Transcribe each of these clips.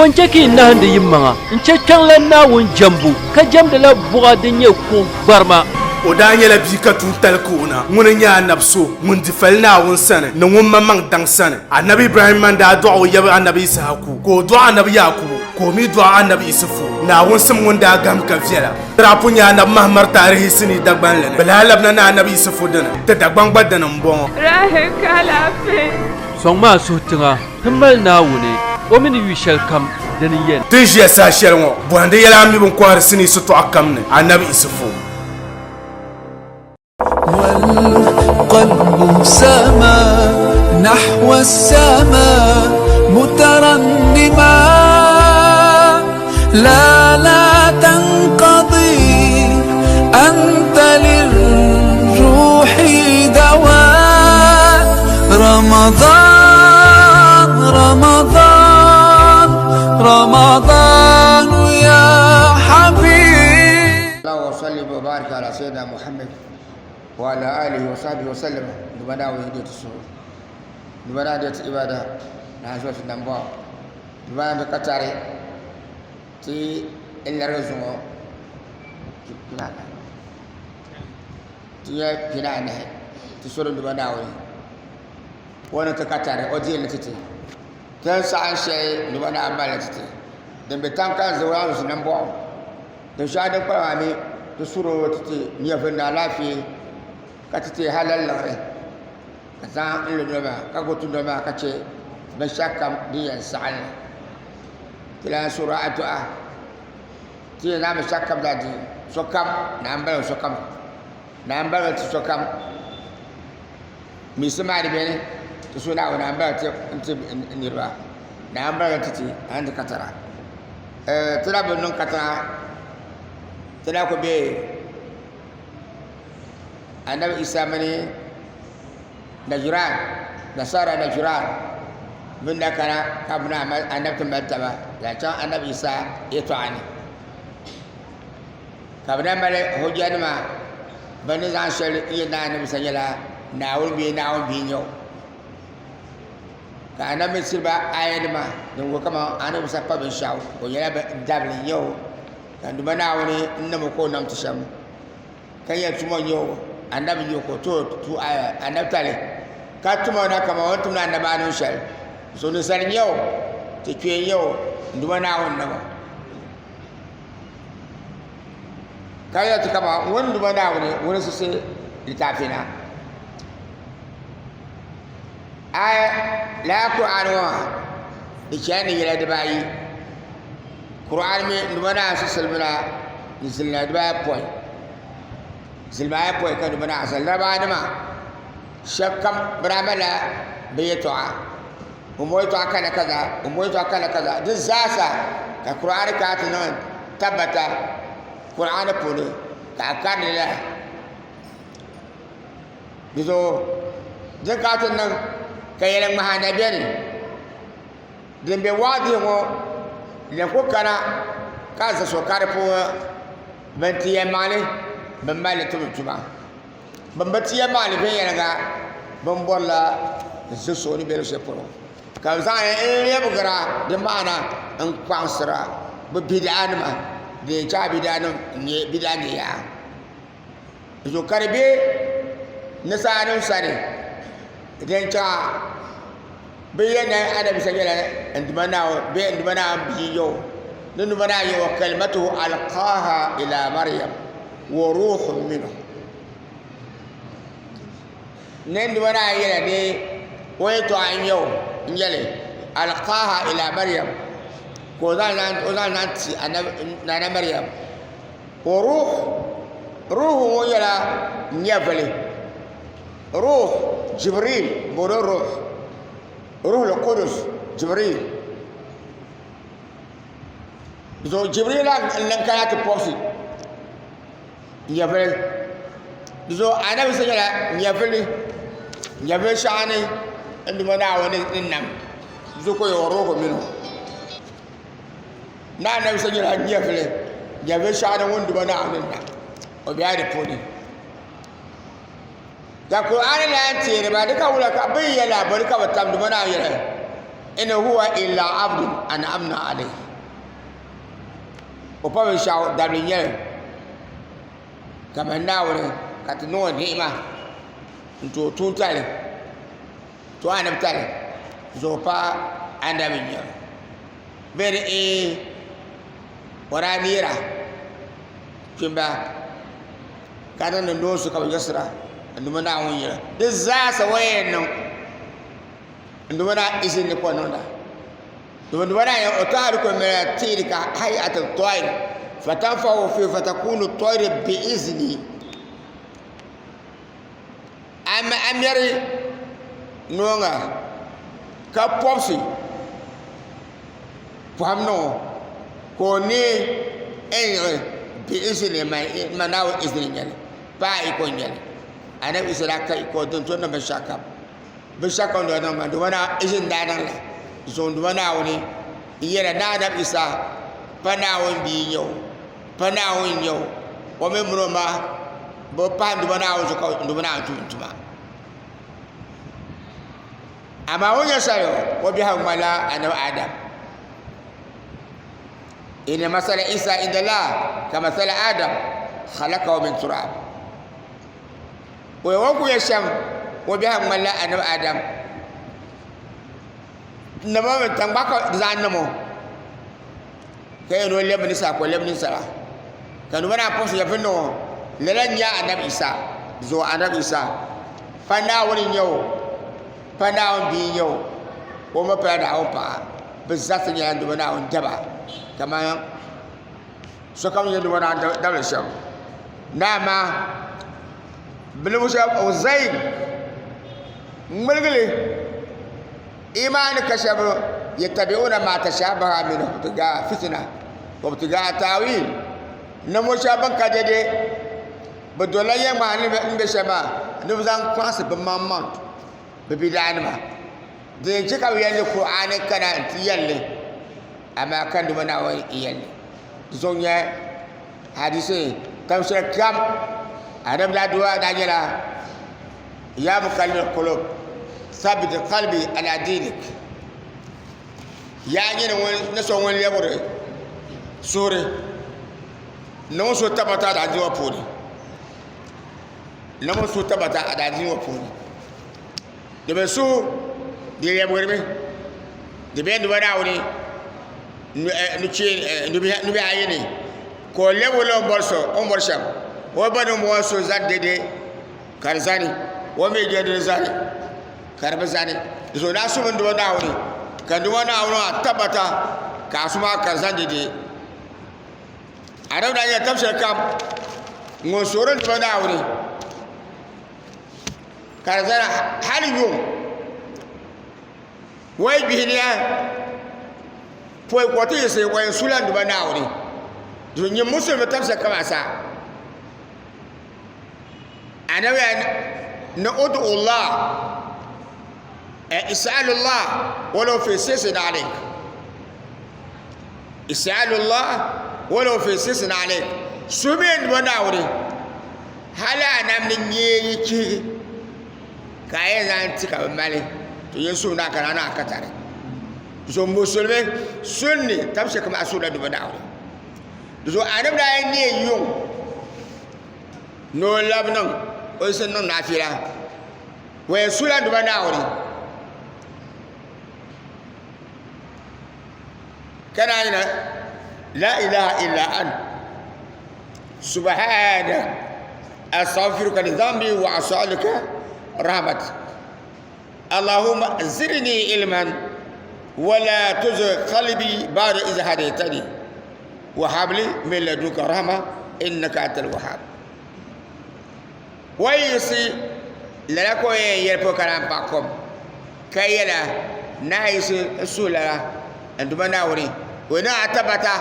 Bɔ n-chɛ ka yi nahindi yimaŋa n-chɛ Kpiɔŋlan Naawuni jɛmbu, ka jɛmdila buɣa din nyɛ kuɣ gbarima? O daa nyɛla bia ka tuuntali ka o na. Ŋuni n-nyɛ anabi so ŋun di fali Naawuni sani ni ŋun maŋmaŋ daŋ sani. Anabi Ibrahimma n-daa dɔɣi o yaba anabi Yisahaku, ka o dɔɣi anabi Yaakubu, ka o mi dɔɣi anabi Isufu. Naawuni sim ŋun daa gahim ka viɛla. Di daa pun nyɛ anabi Mahamar taarihi sinii Dagbanli ni. Bɛ lahi labina ni anabi Isufu dini, ti Dagbaŋ gba dini m-bɔŋɔ. Rahi ka alaafee. Sɔŋmi a suhu tiŋa ti mali Naawuni, o mi ni yu shɛlikam dini yɛn. Ti ni ʒiya saha shɛli ŋɔ, bɔhindi yɛla a mi bɛ ni kɔhiri sinii sitɔɣu kam ni, Anabi Isufu. والقلب سما نحو السماء مترنما لا لا تنقضي أنت للروح دواء رمضان رمضان رمضان يا حبيب الله وصلي وبارك على سيدنا محمد وعلى آله وصحبه وسلم دبنا ويدي تسو دبنا ديت عبادة نازو في نمبو دبنا بكتاري تي إلا رزقه ti nyɛ pinaanahi ti suri duba Naawuni o ni ti ka tari o dihili ti ti ti ni saɣim shɛli duba Naawuni mali ti ti din be taŋkanzi waazu nambɔɣu din shɛŋa din kpalim maa mi ti suri o ti ti nyɛvuli ni alaafee ka ti ti halali liɣiri ka zaŋ n lo noli maa ka gbubi ti noli maa ka chɛ binshɛɣu kam din yɛn saɣim li ti lahi suhiri adua Ti yɛn zaŋ binshɛɣu kam zaa di sokam naa m-baligi sokam naa m-baligi ti sokam misi maa di beni ti suhu Naawuni naa m-baligi ti niriba naa m-baligi ti ti a ni ti ka tara ti na bi niŋ katiŋa ti na ku be Anabi Isa mini Najiran nasara Najiran bɛ ni daa kana ka bɛ ni anabi ti mali taba zaŋ chaŋ anabi Isa yɛltɔɣa ni ka bɛ daa mali hujjanima bɛ ni zaŋ shɛli n-yɛli ni anabi Isa nyɛla Naawuni bee Naawuni bia n-nyɛ o ka anabi mi tiri ba aayanima din wuhi kaman anabi Isa pa binshɛɣu o nyɛla dabili n-nyɛ o ka n Duuma Naawuni n-nam o ka o nam ti shɛm. Ka yɛli tuma n-nyɛ o anabi n-nyɛ o ka o ti o tu anabitali ka tim o na kaman o ni timdi anabanim shɛli. So ninsal n-nyɛ o, ti kpee n-nyɛ o, n Duuma Naawuni nam o. Ka yɛli ti kaman ŋun Duuma Naawuni ŋuni sisi litaafi na. A lala Kur'aani ŋɔ maa di chani ni yɛla dibaayi. Kur'aani mi n Duuma Naawuni sisili mi na ni zilima dibaayopɔin zilima ayopɔin ka Duuma Naawuni zali larabawanima shɛba kam bɛ daa malila bɛ yɛltɔɣa ŋun yɛltɔɣa kana kaza ŋun yɛltɔɣa kana kaza di zaasa ka Kur'aani kana ti niŋ tabbata Kur'aani puuni ka a karili la di zuɣu din kana ti niŋ ka yɛli ŋmaha na beni Din be waadi ŋɔ ni ku kana ka za so ka di puuni bɛn ti yɛlimaŋli bɛn mali li tumdi tuma. Bɛn bi ti yɛlimaŋli viɛnyɛliŋga bɛn bɔrila ʒi so ni be luɣ shɛli polo ka bɛ zaŋ li n-lɛbigira di maana n-kpaŋsira bɛ bidaanima din yɛn chaai bidaa nyɛ yaa. Zuɣu ka di be nisaanim sani din chaŋ bɛ yɛn ni anabi Isa nyɛla n Duuma Naawuni bee n Duuma Naawuni bia n-nyɛ o ni Duuma Naawuni yɛli wa kalimatuhu alqaaha ila Maryam wa ruuhun minhu ni n Duuma Naawuni yɛla ni o yɛltɔɣa n-nyɛ o n-yɛli alqaaha ila Maryam ka o zaŋ zaŋ ti Nana Maryam Wa ruh, ruhu ŋɔ nyɛla nyɛvili. Ruh, Jibril booni ruh, Ruhul Qudus, Jibril. So Jibril la n kana ti pɔbisi nyɛvili. Di zuɣu Anabi Isa nyɛla nyɛvili, nyɛvili shɛŋa ni n Duuma Naawuni ni nam. Di zuɣu ka o yɛli wa ruhu minhu. Ni Anabi Isa nyɛla nyɛvili, nyɛvili shɛŋa ni ŋun Duuma Naawuni ni nam o bela di puuni. Ka Kur'aani lahi teeri ba di ka wula ka bɛ ni yɛli a bɔ di ka bɛ tam Duuma Naawuni yɛla. In huwa illa abdun an'amna alayhi. O pa binshɛɣu dabili nyɛli kamani Naawuni ka ti niŋ o ni'ima n-ti o tuuntali, ti o anabitali zuɣu pa anabi n-nyɛ o. Bee ni eeh o daa neera kpimba ka niŋdi noonsi ka bɛ yiɣisira n-duuma Naawuni yɛla. Di zaasa o yɛn niŋ n-duuma Naawuni izini ni ka o niŋda. Domin duuma Naawuni o taariku min at-tayri ka hay'ati at-tayr fatanfahu fi fatakunu at-tayr bi-izni. A mɛri nooŋa ka pɔbisi pɔhim niŋ o ka o neei n-yiɣi bi-izni man Naawuni izini n-nyɛ li paai yiko n-nyɛ li. Anabi Isa daa ka yiko din tooi niŋ binshɛɣu kam. Binshɛɣu kam daa niŋ maa Duuma Naawuni izini daa niŋ li zuŋ Duuma Naawuni n-yɛla ni Anabi Isa pa Naawuni bia n-nyɛ o pa Naawuni n-nyɛ o o mi mini o ma bi pahi Duuma Naawuni zuɣu ka Duuma Naawuni tum tuma amaa o ni nyɛ shɛli o biɛhigu ŋmanila Anabi Adam inna masala Isa inda Allah ka masala Adam khalaqahu min turab O o ku yɛ shɛm o biɛhigu ŋmanila anabi Adam nima mi tankpaɣu ka bi zaŋ niŋ o ka yɛn ni o lɛbi ninsala ka o lɛbi ninsala ka nima naan puɣusi yɛpi niŋ o lala n nyɛ anabi Isa zuɣu anabi Isa pa Naawuni n nyɛ o pa Naawuni bia n nyɛ o o mi pala Naawuni paɣa bi zaa nyɛla nima Naawuni daba kamani sokam nyɛ nima Naawuni dabili shɛm ni amaa bilibu shɛli Uzair ŋmaligili imaani ka shɛba yatabiuna ma tashabaha minhu ibtigaa fitina wa ibtigaa taawil ninvuɣu shɛba bin ka dɛdɛ bi dolila yɛlimaŋli ni bɛ shɛm maa ni bi zaŋ kpaŋsi bi maŋmaŋ bi bidaa nima din chɛ ka bi yɛli ni Kur'aani kana n ti yɛlli amaa ka nima Naawuni n yɛlli di zuɣu nyɛ hadisi tam shɛli kam anabi daa dua daa nyɛla ya muqallib qulub thabbit qalbi ala dinik yaa nyini ŋun ni so ŋun lebiri suhuri niŋ so tabbata a daadiini ŋɔ puuni niŋ so tabbata a daadiini ŋɔ puuni domin suhu di lɛbigirimi di bɛ duba Naawuni nubihi ayi ni ka o lɛbigi o ni bɔri so o ni bɔri shɛm o ba ni bɔŋɔ so zani dɛdɛ ka di zani o mi je di zani ka di bi zani di zuɣu daa sumi duba Naawuni ka duba Naawuni maa tabbata ka a su maa ka di zani dɛdɛ Adam daa nyɛla tab shɛli kam ŋun suhuri duba Naawuni ka di zana hali yuŋ wai gbihiniya pɔi ka o ti yiɣisi o yɛn sula n duba Naawuni di nyɛ musulimi tabisa kam sa anabi ni udu Allah is'alullah walau fi sisin alayk is'alullah walau fi sisin alayk suhimi n duba Naawuni hali a namdi nyee yi chihigi ka a yɛn zaŋ ti ka bi mali to yɛn suhu naa kana naa ka tari so musulimi sunni tab shɛ kama a suhula duba naawuni so anabi daa yɛn neei yuŋ ni o labi niŋ o yi niŋ naafila o yɛn suhula duba naawuni ka naan yina la ilaha illa ant subhanak astaghfiruka li dhanbi wa as'aluka rahmat allahumma zidni ilman wala tuzigh qalbi ba'da idh hadaytani wa hab li min ladunka rahma innaka antal wahhab o yi yiɣisi lala ka o yɛn yɛli polo ka naan paɣi kom ka yɛla ni a yiɣisi n suhi lala n Duuma Naawuni o niŋ a tabbata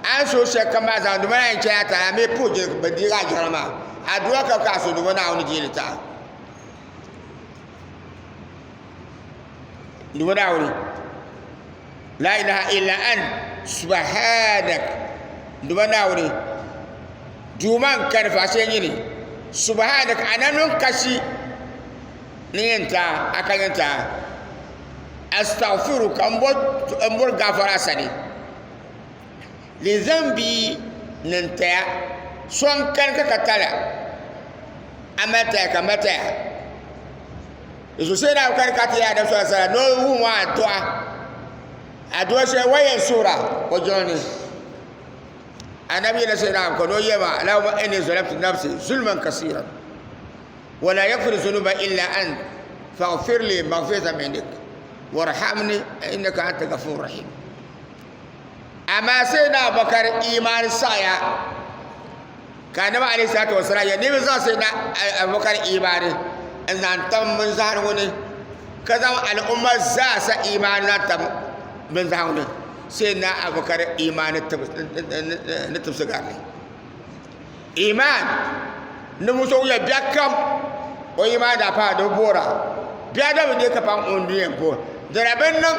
a ni suhi shɛli kam maa zaa n Duuma Naawuni chɛla a a mi puhi bi deegi a jiŋli maa aduwa ka ka a suhi Duuma Naawuni deeli ti a n Duuma Naawuni la ilaha illa ant subhanak n Duuma Naawuni Duuma n kani faashee nyini subhanak a na niŋ kashi ni yɛn ti a a ka yɛn ti a. Astaghfiruka, n bɔri gaafara a sani. Li zambi ni n taya, so n kani ka ka tala, a mali taya ka m mali taya. Di zuɣu sai na kani ka ti yaa Anabi sallallahu alaihi wasallam ni o wuhim o adua, adua shɛli o ni yɛn suhira o jiŋli ni. Anabi yɛla sai na ka ni o yɛli maa, Allahumma inni zalamtu nafsi zulman kasiran wa la yaghfiru zunuba illa ant faghfir li maghfiratan min indik warhamni innaka anta ghafurur rahim. Amaa Sayyidina Abubakar imaani saɣiya ka Anabi alayhi salatu wasalam yɛli ni bɛ zaŋ Sayyidina Abubakar imaani n zaŋ tam binzahari ŋɔ ni ka zaŋ al'umma zaa sa imaani zaŋ tam binzahari ŋɔ ni Sayyidina Abubakar imaani ni tibisi gari li. Imaan ni musa o yɛli biɛɣu kam o imaan daa paai di bi boora biɛɣu da bi neei ka paŋ o ni yɛn bo dina bi niŋ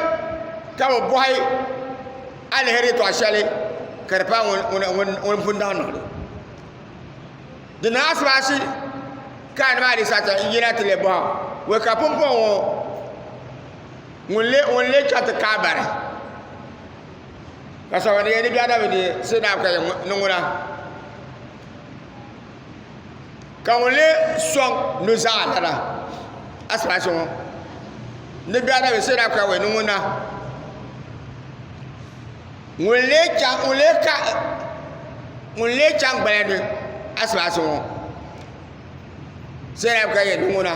ka bi bɔhi aliheri yɛltɔɣa shɛli ka di paai ŋun pun daŋ niŋli di niŋ asibaasi ka anabi alayhi salatu wasalam yina ti leei bɔha wei ka pumpɔŋɔ ŋɔ ŋun lee chaŋ ti kaai bari Ka sɔŋ ni ni bia na bi di sai na ka ni ŋuna ka ŋun lee sɔŋ nuzaa lana asibaasi ŋɔ ni bia na bi sai na ka ni ŋuna ŋun lee chaŋ ŋun lee ka ŋun lee chaŋ gbala ni asibaasi ŋɔ sai na ka ni ŋuna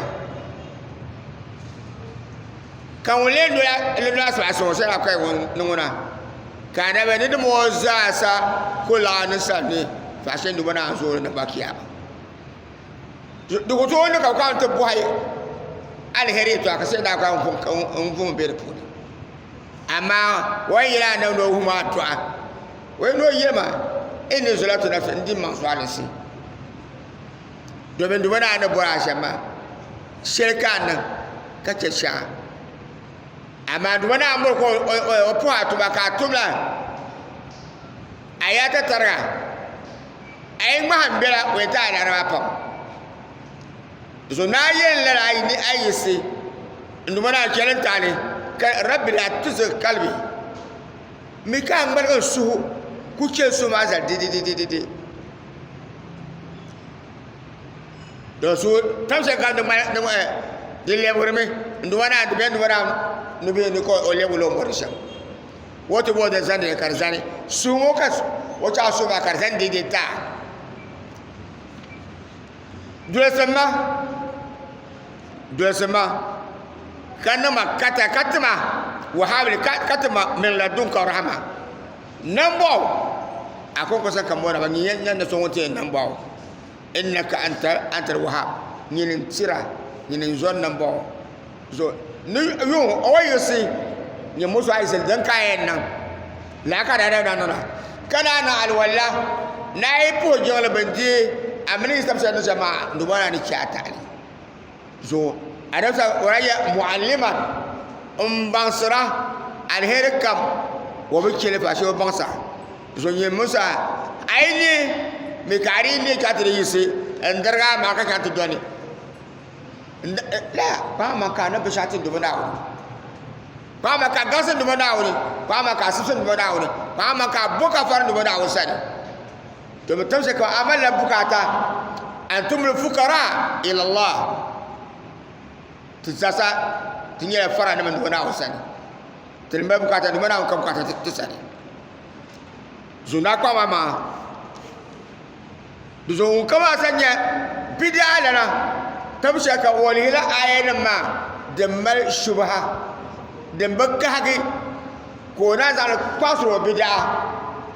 Ka ŋun lee noli asibaasi ŋɔ shɛli ka ni ŋuna ka anabi ni dim o zaasa ku laɣi ninsal ni faashee dubu naan zoori ni gba kiyama. Di ku tooi ni ka bɛ kana ti bɔhi aliheri yɛltɔɣa ka sai daa ka n vuhim be di puuni. Amaa o yi yɛli anabi ni o wuhim a tɔɣa o yi ni o yɛli ma inni zalamtu nafsi n di m maŋ zualinsi domin dubu naa ni bɔri a shɛm maa shɛli ka a niŋ ka chɛ shɛŋa amaa dubu naa n bɔri ka o puhi a tuma ka a tumla a yaa tatariga a yi ŋmahim bela o yɛn ti a liɣiri maa pam so naa yɛn lala a yi ni a yiɣisi n dubu naa chɛli n taali ka rabbi la tuzig kalbi mi ka a ŋmaligi n suhu ku chɛ n suhu maa zali dididididi To su tam shɛli kam di lɛbigirimi n duba naa di bɛ duba naa ni bɛ ni ka o lɛbigi o bɔri shɛm o ti bɔri di zani ka di zani su ŋɔ ka o chaɣa su maa ka di zani daidai taa dolisi ma dolisi ma ka niŋma kata ka tima wahabili ka tima min ladunka rahama Nambɔɣu, a kɔŋko sani ka m bɔri ba nyini nya ni so ŋun ti yɛn nambɔɣu. Innaka anta antal wahab, nyini n-tira, nyini n-zɔri nambɔɣu. So ni yuŋ o yiɣisi nyɛ musu a yiɣisi din ka a yɛn niŋ lala ka daa daa niŋda ka daa niŋ aliwalla ni a yi puhi jiŋli bin deei a mini yi sab shɛli ni shɛm maa di bɔra ni chɛ a taɣali zuɣu anabi sa o daa nyɛ mualliman n baŋsira aliheri kam o bi chɛli fa shee o baŋsa so nyɛ musa a yi ne mi ka a di ne ka ti di yiɣisi n darigi a maa ka chaŋ ti dɔni la kpaŋ ka anabi binshɛɣu ti dubu naawuni kpaŋ ka gaŋsi dubu naawuni kpaŋ ka asibisi dubu naawuni kpaŋ ka bo ka fari dubu naawuni sani To bi timsi ka a malila bukaata antumul fukara ila Allah ti zasa ti nyɛla fara nima ni o Naawuni sani ti ni mali bukaata ni Naawuni ka bukaata ti sani zuna kpama maa di zuɣu ŋun kama sa nyɛ bidaa lana tabi shɛli ka o lihila aya nim maa din mali shubha din bi kahagi ka o naan zaŋli kpaŋsiri o bidaa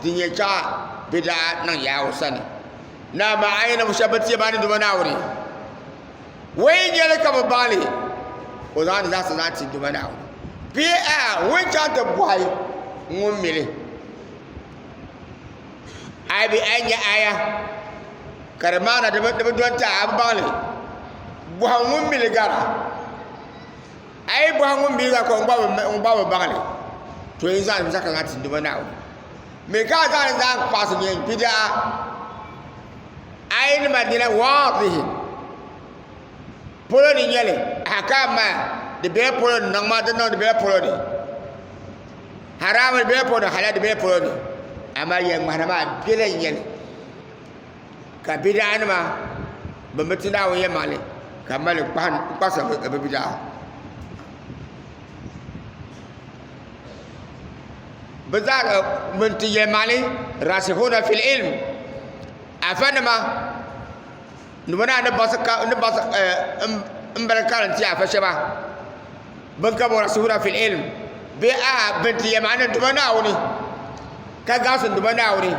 din yɛn chaɣa bidaa niŋ yaa o sani ni amaa a yi niŋ shɛba bɛ ti maa ni duuma Naawuni o yi nyɛli ka bi baŋ li o zaŋdi zaɣisi zaŋ ti duuma Naawuni bee a ŋun chaŋ ti bɔhi ŋun mi li a bi a nya aya ka di maana di bi dɔn ti a a bi baŋ li bɔhi ŋun mi li gara A yi bɔhi ŋun mi ka ŋun gba bi baŋ li, to yi zaŋ zaka ŋa ti Duuma Naawuni. Mi ka a zaŋ li zaŋ kpaɣisi nyɛ bidaa, a yi ni Madina waadihi polo ni nyɛ li, ahkaam maa Di bela polo ni niŋ maa di niŋ di bela polo ni. Haramu di bela polo ni halal di bela polo ni. Amaa yɛliŋmahira maa bela n nyɛli. Ka bidaa nima bɛ mi ti Naawuni yɛlimaŋli ka mali kpahi bɛ bidaa. Bɛ zaa bin ti yɛlimaŋli rasihuna fil ilm afanima ni bɛ naa ni baŋsi ka ni baŋsi n bala karinti afa shɛba bin ka bɔra suhura fil ilm bee a bin ti yɛlimaŋli ni Duuma Naawuni ka gaɣisi n Duuma Naawuni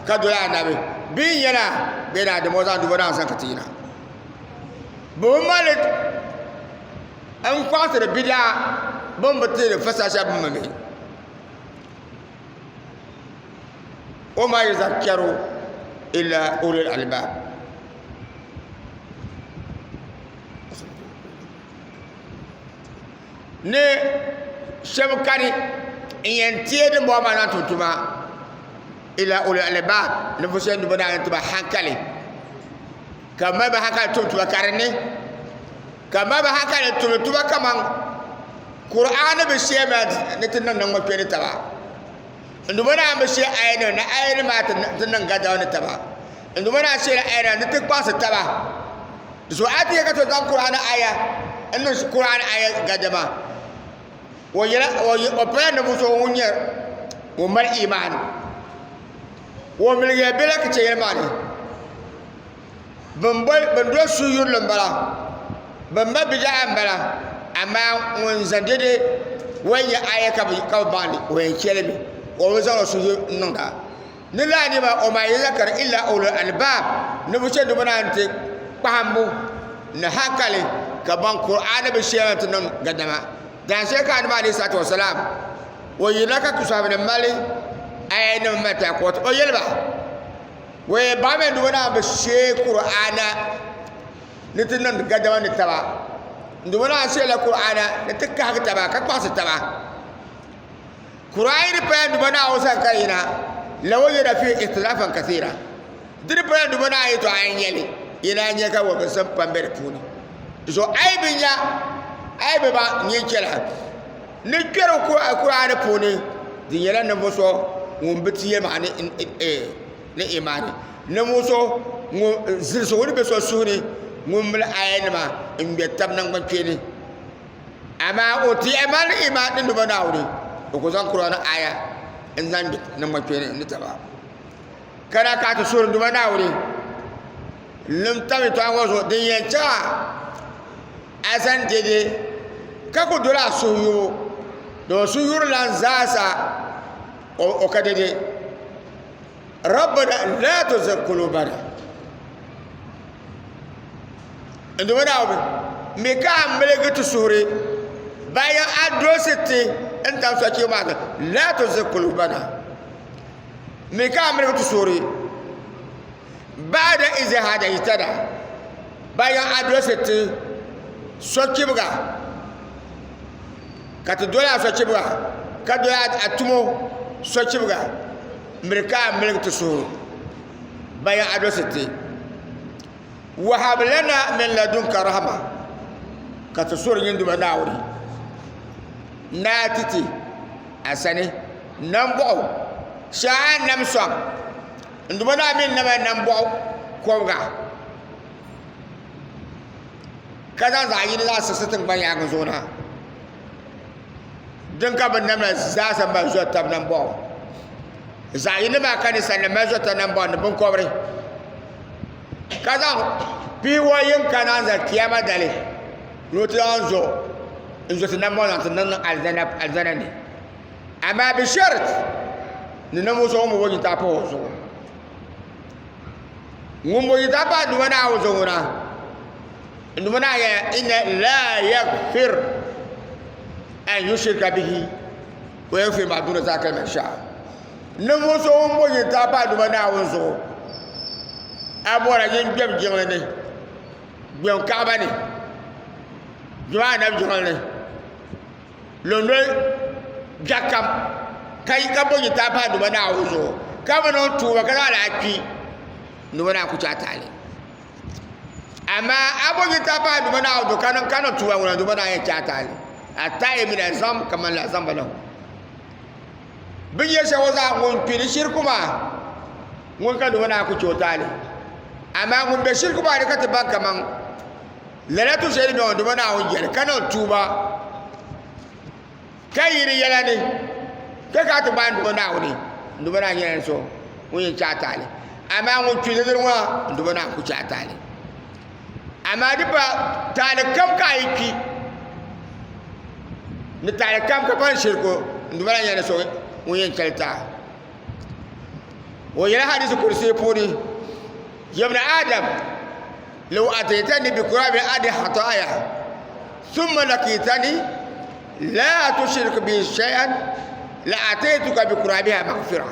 ka doli anabi bee n yɛla bee naa dama o zaŋ Duuma Naawuni sani ka ti yina bɛ bi mali n kpaŋsiri bidaa bin bi teeri fasa shɛli bin bi mi o ma yuzakkaru illa ulul albab ni shɛba kani n yɛn teei din bɔŋɔ maa zaŋ tum tuma illa ulul albab ninvuɣu shɛba ni bɛ daa ti ba hankali ka mali ba hankali tum tuma ka di ni ka mali ba hankali tum tuma kaman Kur'aani bi shee maa ni ti niŋ niŋmi kpɛ ni taba n duba naa bi shee aya nim ni aya nim maa ti niŋ gadama ni taba n duba naa shee aya nim ni ti kpaŋsi taba so a ti yɛ ka to zaŋ Kur'aani aya n niŋ Kur'aani aya gadama o yɛla o pala ninvuɣu so ŋun nyɛ ŋun mali imaani o miligiya bela ka chɛ yɛli maa ni Bin doli suyurili n bala bin ba bidaa n bala amaa ŋun za dɛdɛ o yɛn nyɛ aya ka bi baŋli o yɛn chɛlimi o bi zaŋ o suhu n niŋda ni laa nima o maa yuzakari illa ulul albaab ni bi chɛ ni bi naan ti kpahimbu ni hankali ka baŋ Kur'aani bi shɛli ti niŋ gadama daanshɛli ka anabi alayhi salatu wasalam o yirina ka tusabi nim mali aya nim mali ta ka o yɛli ba Wee baɣa mini naa bi shee Kur'aana ni ti niŋdi gadama ni taba. N-duuma naa sheela Kur'aana ni ti kahigi taba ka kpaɣisi taba. Kur'aani di pala n-duuma Naawuni sani ka yina, lawajada fihi ikhtilafan kathira. Di di pala n-duuma Naawuni yɛltɔɣa n-nyɛ li, yi naan nya ka wɔbisim pam be di puuni. Di zuɣu a yi bi nya, a yi bi baŋ nyin chɛla ni kpɛri Kur'aani puuni, di nyɛla ninvuɣ so ŋun bi ti yɛlimaŋli ni imaani. Ninvuɣ so ŋun zilisigu ni be so suhu ni ŋun mili aayanima n-ŋmɛ tab naŋgbankpeeni. Amaa o ti yɛn mali imaani ni Duuma Naawuni, o ku zaŋ Kur'aani aaya n-zaŋ ŋmɛ naŋgbankpeeni ni taba. Ka daa ka ti suhiri Duuma Naawuni lim tam yɛtɔɣa ŋɔ zuɣu din yɛn chaŋ a a zani dɛdɛ ka ku doli a suhuyubu, domin suhuyurilan zaasa o ka dɛdɛ. Rabbana la tuzigh qulubana n Duuma Naawuni mi ka a miligi ti suhuri bayan a dolsi ti n tam sochibigi maa zuɣu la tuzigh qulubana mi ka a miligi ti suhuri ba'da iz hadaytana bayan a dolsi ti sochibiga ka ti doli a sochibiga ka doli a tumo sochibiga miri ka a miligi ti suhuri bayan a dolsi ti wahab lana min ladunka rahma ka ti suhuri nyin Duuma Naawuni ni a ti ti a sani nambɔɣu shɛŋa a ni nam sɔŋ n Duuma Naawuni mi ni nama nambɔɣu kɔbiga ka zaŋ zaɣ yini zaŋ siɣisi tiŋgbani yaaŋa zuɣu na din ka bi namla zaasa mali zoli tabi nambɔɣu zaɣ yini maa ka ninsal nim mali zoli tabi nambɔɣu ni binkobiri ka zaŋ piiwa yinga naan zali kiyama dali ni o ti zaŋ zo n zo ti nambɔɣu zaŋ ti niŋ alizanda ni amaa bi shɛrit ni ninvuɣu so ŋun bi bo nyintahi pahi o zuɣu ŋun bo nyintahi pahi Duuma Naawuni zuɣu ŋuna n Duuma Naawuni yɛla inna la yaghfir an yushrika bihi wa yaghfir ma duna zalika liman yasha ninvuɣu so ŋun bo nyintahi pahi Duuma Naawuni zuɣu a bɔra nyin gbɛm jiŋli ni gbɛm kaɣaba ni gbɛm anabi jiŋli ni londoli biɛɣu kam ka yi ka bo nyintahi pahi Duuma Naawuni zuɣu ka bi niŋ tuuba ka zaŋ alaha kpi Duuma Naawuni ku chɛ a taali amaa a bo nyintahi pahi Duuma Naawuni zuɣu ka niŋ tuuba ŋuna Duuma Naawuni yɛn chɛ a taali. At-ta'ibu mina zamb kaman la zamba lahu. Bɛ ni yɛli shɛli ŋɔ zaa ŋun kpi di shiriku maa ŋun ka nima naa ku chɛ o taali. Amaa ŋun be shiriku maa ni ka ti baŋ kaman lala tu shɛli ni bɛ ŋɔ nima Naawuni jɛli ka niŋ tuuba ka yi di yɛla ni ka ka ti gbaai nima Naawuni nima naa nyɛla so ŋun yɛn chɛ a taali. Amaa ŋun kpi di dini ŋɔ nima Naawuni ku chɛ a taali. Amaa di pa taali kam ka a yi kpi ni taali kam ka pan shiriku n duba la nyɛla so ŋun yɛn chɛli taa o yɛla hadisi kursi puuni yabna adam law ataytani bi kurabi adi khataya thumma lakitani la tushrik bi shay'an la ataytuka bi kurabiha maghfira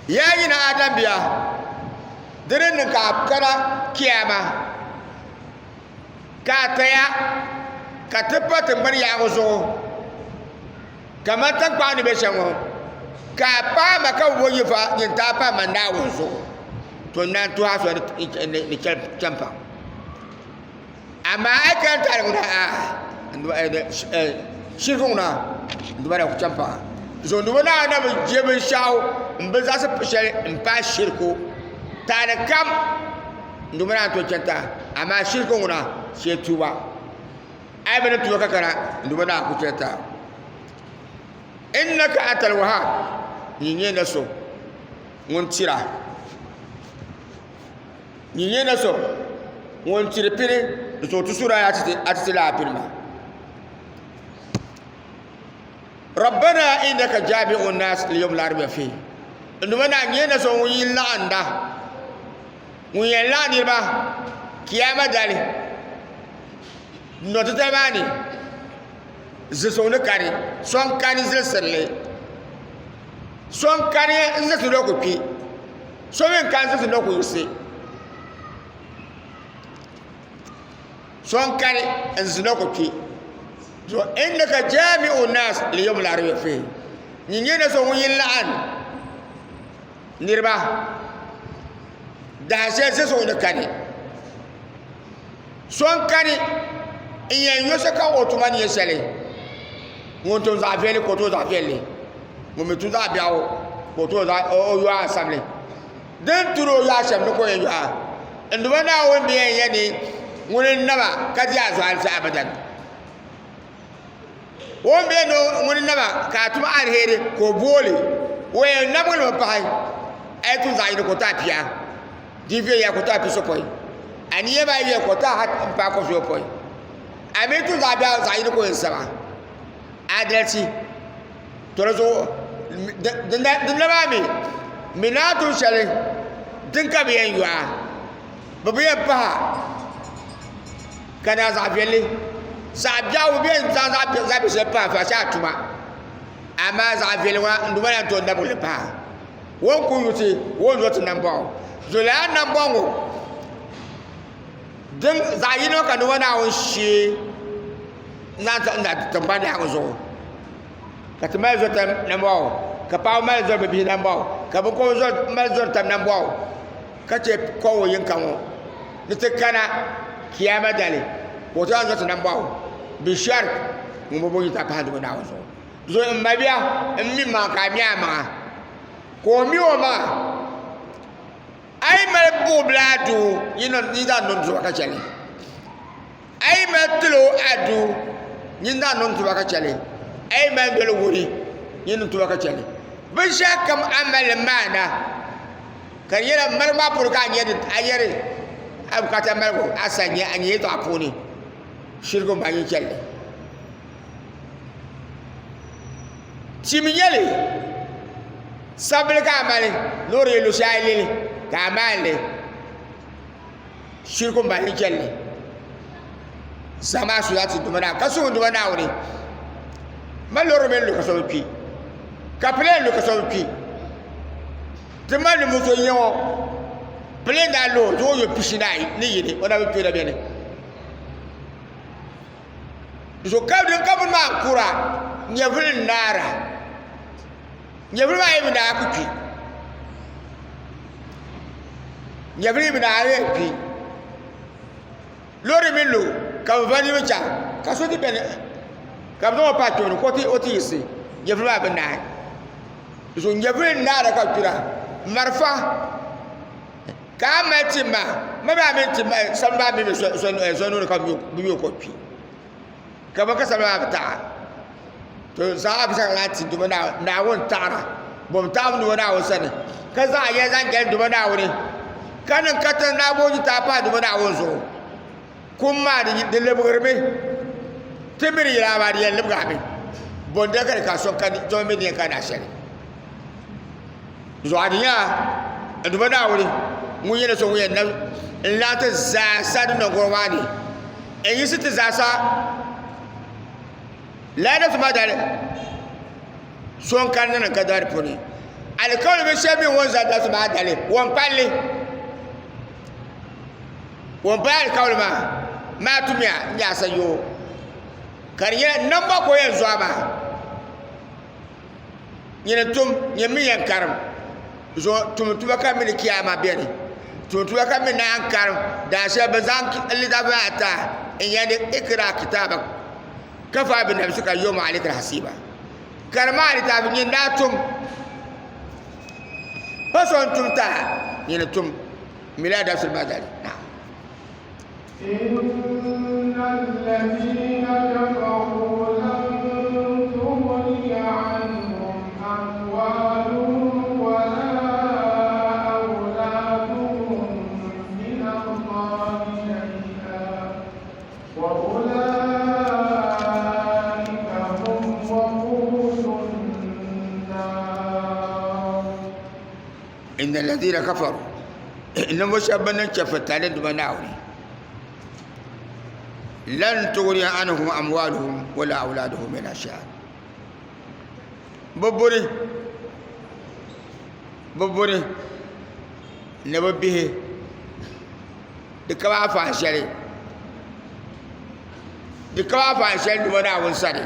ya nyina adam biya di ni niŋ ka a kana kiyama ka a taya ka ti pa tiŋgbani yaɣibu zuɣu kamani tankpaɣu ni be shɛm ŋɔ ka a paai ma ka bi bo yifa nyin ti a pahi ma Naawuni zuɣu to n naan tuhi a soli ni chɛmpaŋ amaa a yi kana taali ŋuna aa shiriki ŋuna n duba na ku chɛmpaŋ so n duba naa na bi je binshaɣu n bi zaɣisi shɛli n pahi shiriku taali kam n duba naa n tooi chɛni taa amaa shiriku ŋuna shee tuuba a yi bi ni tuuba ka kana n duba naa ku chɛni taa innaka antal wahab nyin nyɛ na so ŋun tira nyin nyɛ na so ŋun tiri pini n so ti sura a ti ti laa pini maa rabbana innaka jami'u nas li yawm la rayba fihi n duba naa nyɛ na so ŋun yi laɣinda ŋun yɛn laɣim niriba kiyama dali nɔtitali maa ni zilisigu ni kani so n kani zilisirili so n kani n zilisi ni ku kpi so mi n kani zilisi ni ku yiɣisi so n kani n zilisi ni ku kpi so innaka jami'u nas li yawm la rayba fihi nyin nyɛ na so ŋun yi laɣim niriba dahin shɛli zilisigu ni kani so n kani n yɛn yo sokam o tuma ni nyɛ shɛli ŋun tum zaɣ viɛlli ka o tooi zaɣ viɛlli ŋun mi tum zaɣ biɛɣu ka o tooi o yo a samli din turi o yo a shɛm ni ka o yɛn yo a n duba Naawuni bi yɛn yɛ ni ŋuni n naba ka di a zuɣu abadan o ni bɛ ni ŋuni naba ka a tum aliheri ka o booli o yɛn nabigi mi pahi a yi tum zaɣ yini ka o ti a pia di viɛnya ka o ti a pisopɔin a niya maa viɛla ka o ti a ha n paai kɔbisiyopɔin a mi tum zaɣ biɛɣu zaɣ yini ka o yɛn saba adalci to di zuɣu dinda maa mi mi naa tum shɛli din ka bi yɛn yo a bi bi yɛn paha ka naa zaɣ viɛlli zaɣ biɛɣu bi yɛn zaŋ zaɣ biɛ shɛli pahi fa a tuma amaa zaɣ viɛlli ŋɔ n duuma na tooi nabigili pahi o ni ku yuti o ni zo ti nambɔɣu zulaya nambɔɣu ŋɔ din zaɣ yino ka duuma Naawuni shee n-zaŋ ti na tiŋgbani yaɣa ŋɔ zuɣu ka ti mali zɔri tam nambɔɣu ka paɣaba mali zɔri bɛ bihi nambɔɣu ka binkɔbiri mali zɔri tam nambɔɣu ka che kɔŋ yinka ŋɔ ni ti kana kiyama dali ka o ti lahi zɔri ti nambɔɣu bishɛri ŋun bi bo yita pahi duuma Naawuni zuɣu Zuɣu n mabia n mi maŋa ka a mi a maŋa ka o mi o maŋa a yi mali buɣubili aduu yi zaŋ niŋ duba ka chɛli a yi mali tilo aduu nyin zaŋ niŋ tuba ka chɛli a yi mali doli wuri nyin niŋ tuba ka chɛli binshaɣu kam a ni malili maana ka di nyɛla maligu maa puuni ka a nyɛri a bukaata maligu a sa nyɛ a nyɛ yɛltɔɣa puuni shirigu n ba nyin chɛli Tim nyɛli sabili ka a mali ni o di yi lu shɛli a yi lili ka a maali shiriku n bahi chɛlli zama su ti duma naa ka suhu duma naawuni ma loori mini lu ka so bi kpi ka pileen lu ka so bi kpi ti mali ninvuɣu so n nyɛ ŋɔ pileen daa lu o zuɣu yuun pishi ni yini o na bi kpi o na biɛni So ka din ka bini maa kura nyɛvuli n naara nyɛvuli maa yi bi naai ku kpi nyɛvuli yi bi naai yɛn kpi loori mini lu ka bi va niriba chaŋ. Ka so ti beni ka bɛ zaŋ o pahi tooni ka o ti yiɣisi nyɛvili maa bi naai. So nyɛvili n-naara ka kpira marafa ka a mali tim maa, ma maa mini tim maa sabili maa mi bi so nuuni ka bɛ mi o ka o kpi. Ka bɛ ka sabili maa bi taɣi. To zaŋ a binshaɣu lahi ti duuma Naawuni taɣira, bom taɣibu duuma Naawuni sani, ka zaŋ a yɛla zaŋ jɛli duuma Naawuni, ka niŋ katiŋ ni a booni ti a pahi duuma Naawuni zuɣu. Kum maa di lebigirimi, ti mi di yɛla amaa di yɛn lebigi a mi. Bondali ka di ka so ka ti mi di yɛn ka na shɛli. Zuɣu a di nya n Duuma Naawuni ŋun nyɛ so ŋun yɛn na n-laɣim ti zaasa dunɔguliba maa ni n-yiɣisi ti zaasa Lala dabisi maa dali, so n-kani ni ka dari puuni. Alikauli bi shɛli mi ŋun zali dabisi maa dali, ŋun palli. Ŋun pali alikauli maa, maa tumiya n-nyɛ a sanyoo. Ka di nyɛla namba ka o yɛn zo a maa. Nyini tum, nyini mi yɛn karim. Zo tum tuma ka mi ni kiyaama beni. Tum tuma ka mi naan karim. Daanshɛli bɛ zaŋ litaafi maa ti a n-yɛn di ikra kitaabak kafa bi nafsika yawma alayka hasiba. Karim a litaafi nyini daa tum. Pa so n-tum ti a, nyini tum. Mila dabisili maa dali. Naam. إن الذين كفروا لن تغني عنهم أموالهم ولا أولادهم من الله شيئا وأولئك هم وقود النار. إن الذين كفروا ninvuɣ shɛba ban niŋ chɛfuritali Duuma Naawuni, lan tughniya anhum amwaluhum wala awladuhum min shay'a. Bɛ buni, bɛ buni ni bɛ bihi di ka ba afaan shɛli, di ka ba afaan shɛli Duuma Naawuni sani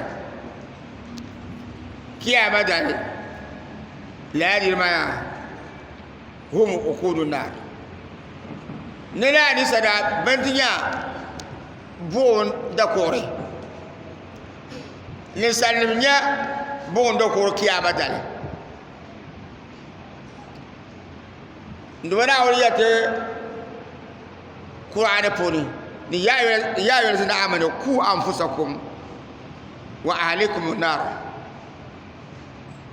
kiyama dali lala niriba maa. Hum uqudu naar. Ni laa ni sada bɛn ti nya buɣim dakuɣuri. Ninsalinim nya buɣim dakuɣuri kiyaama dali. N Duuma Naawuni yɛli ti Kur'aani puuni ni ya ayyuhallazina amanu ku anfusakum wa ahlikum naar.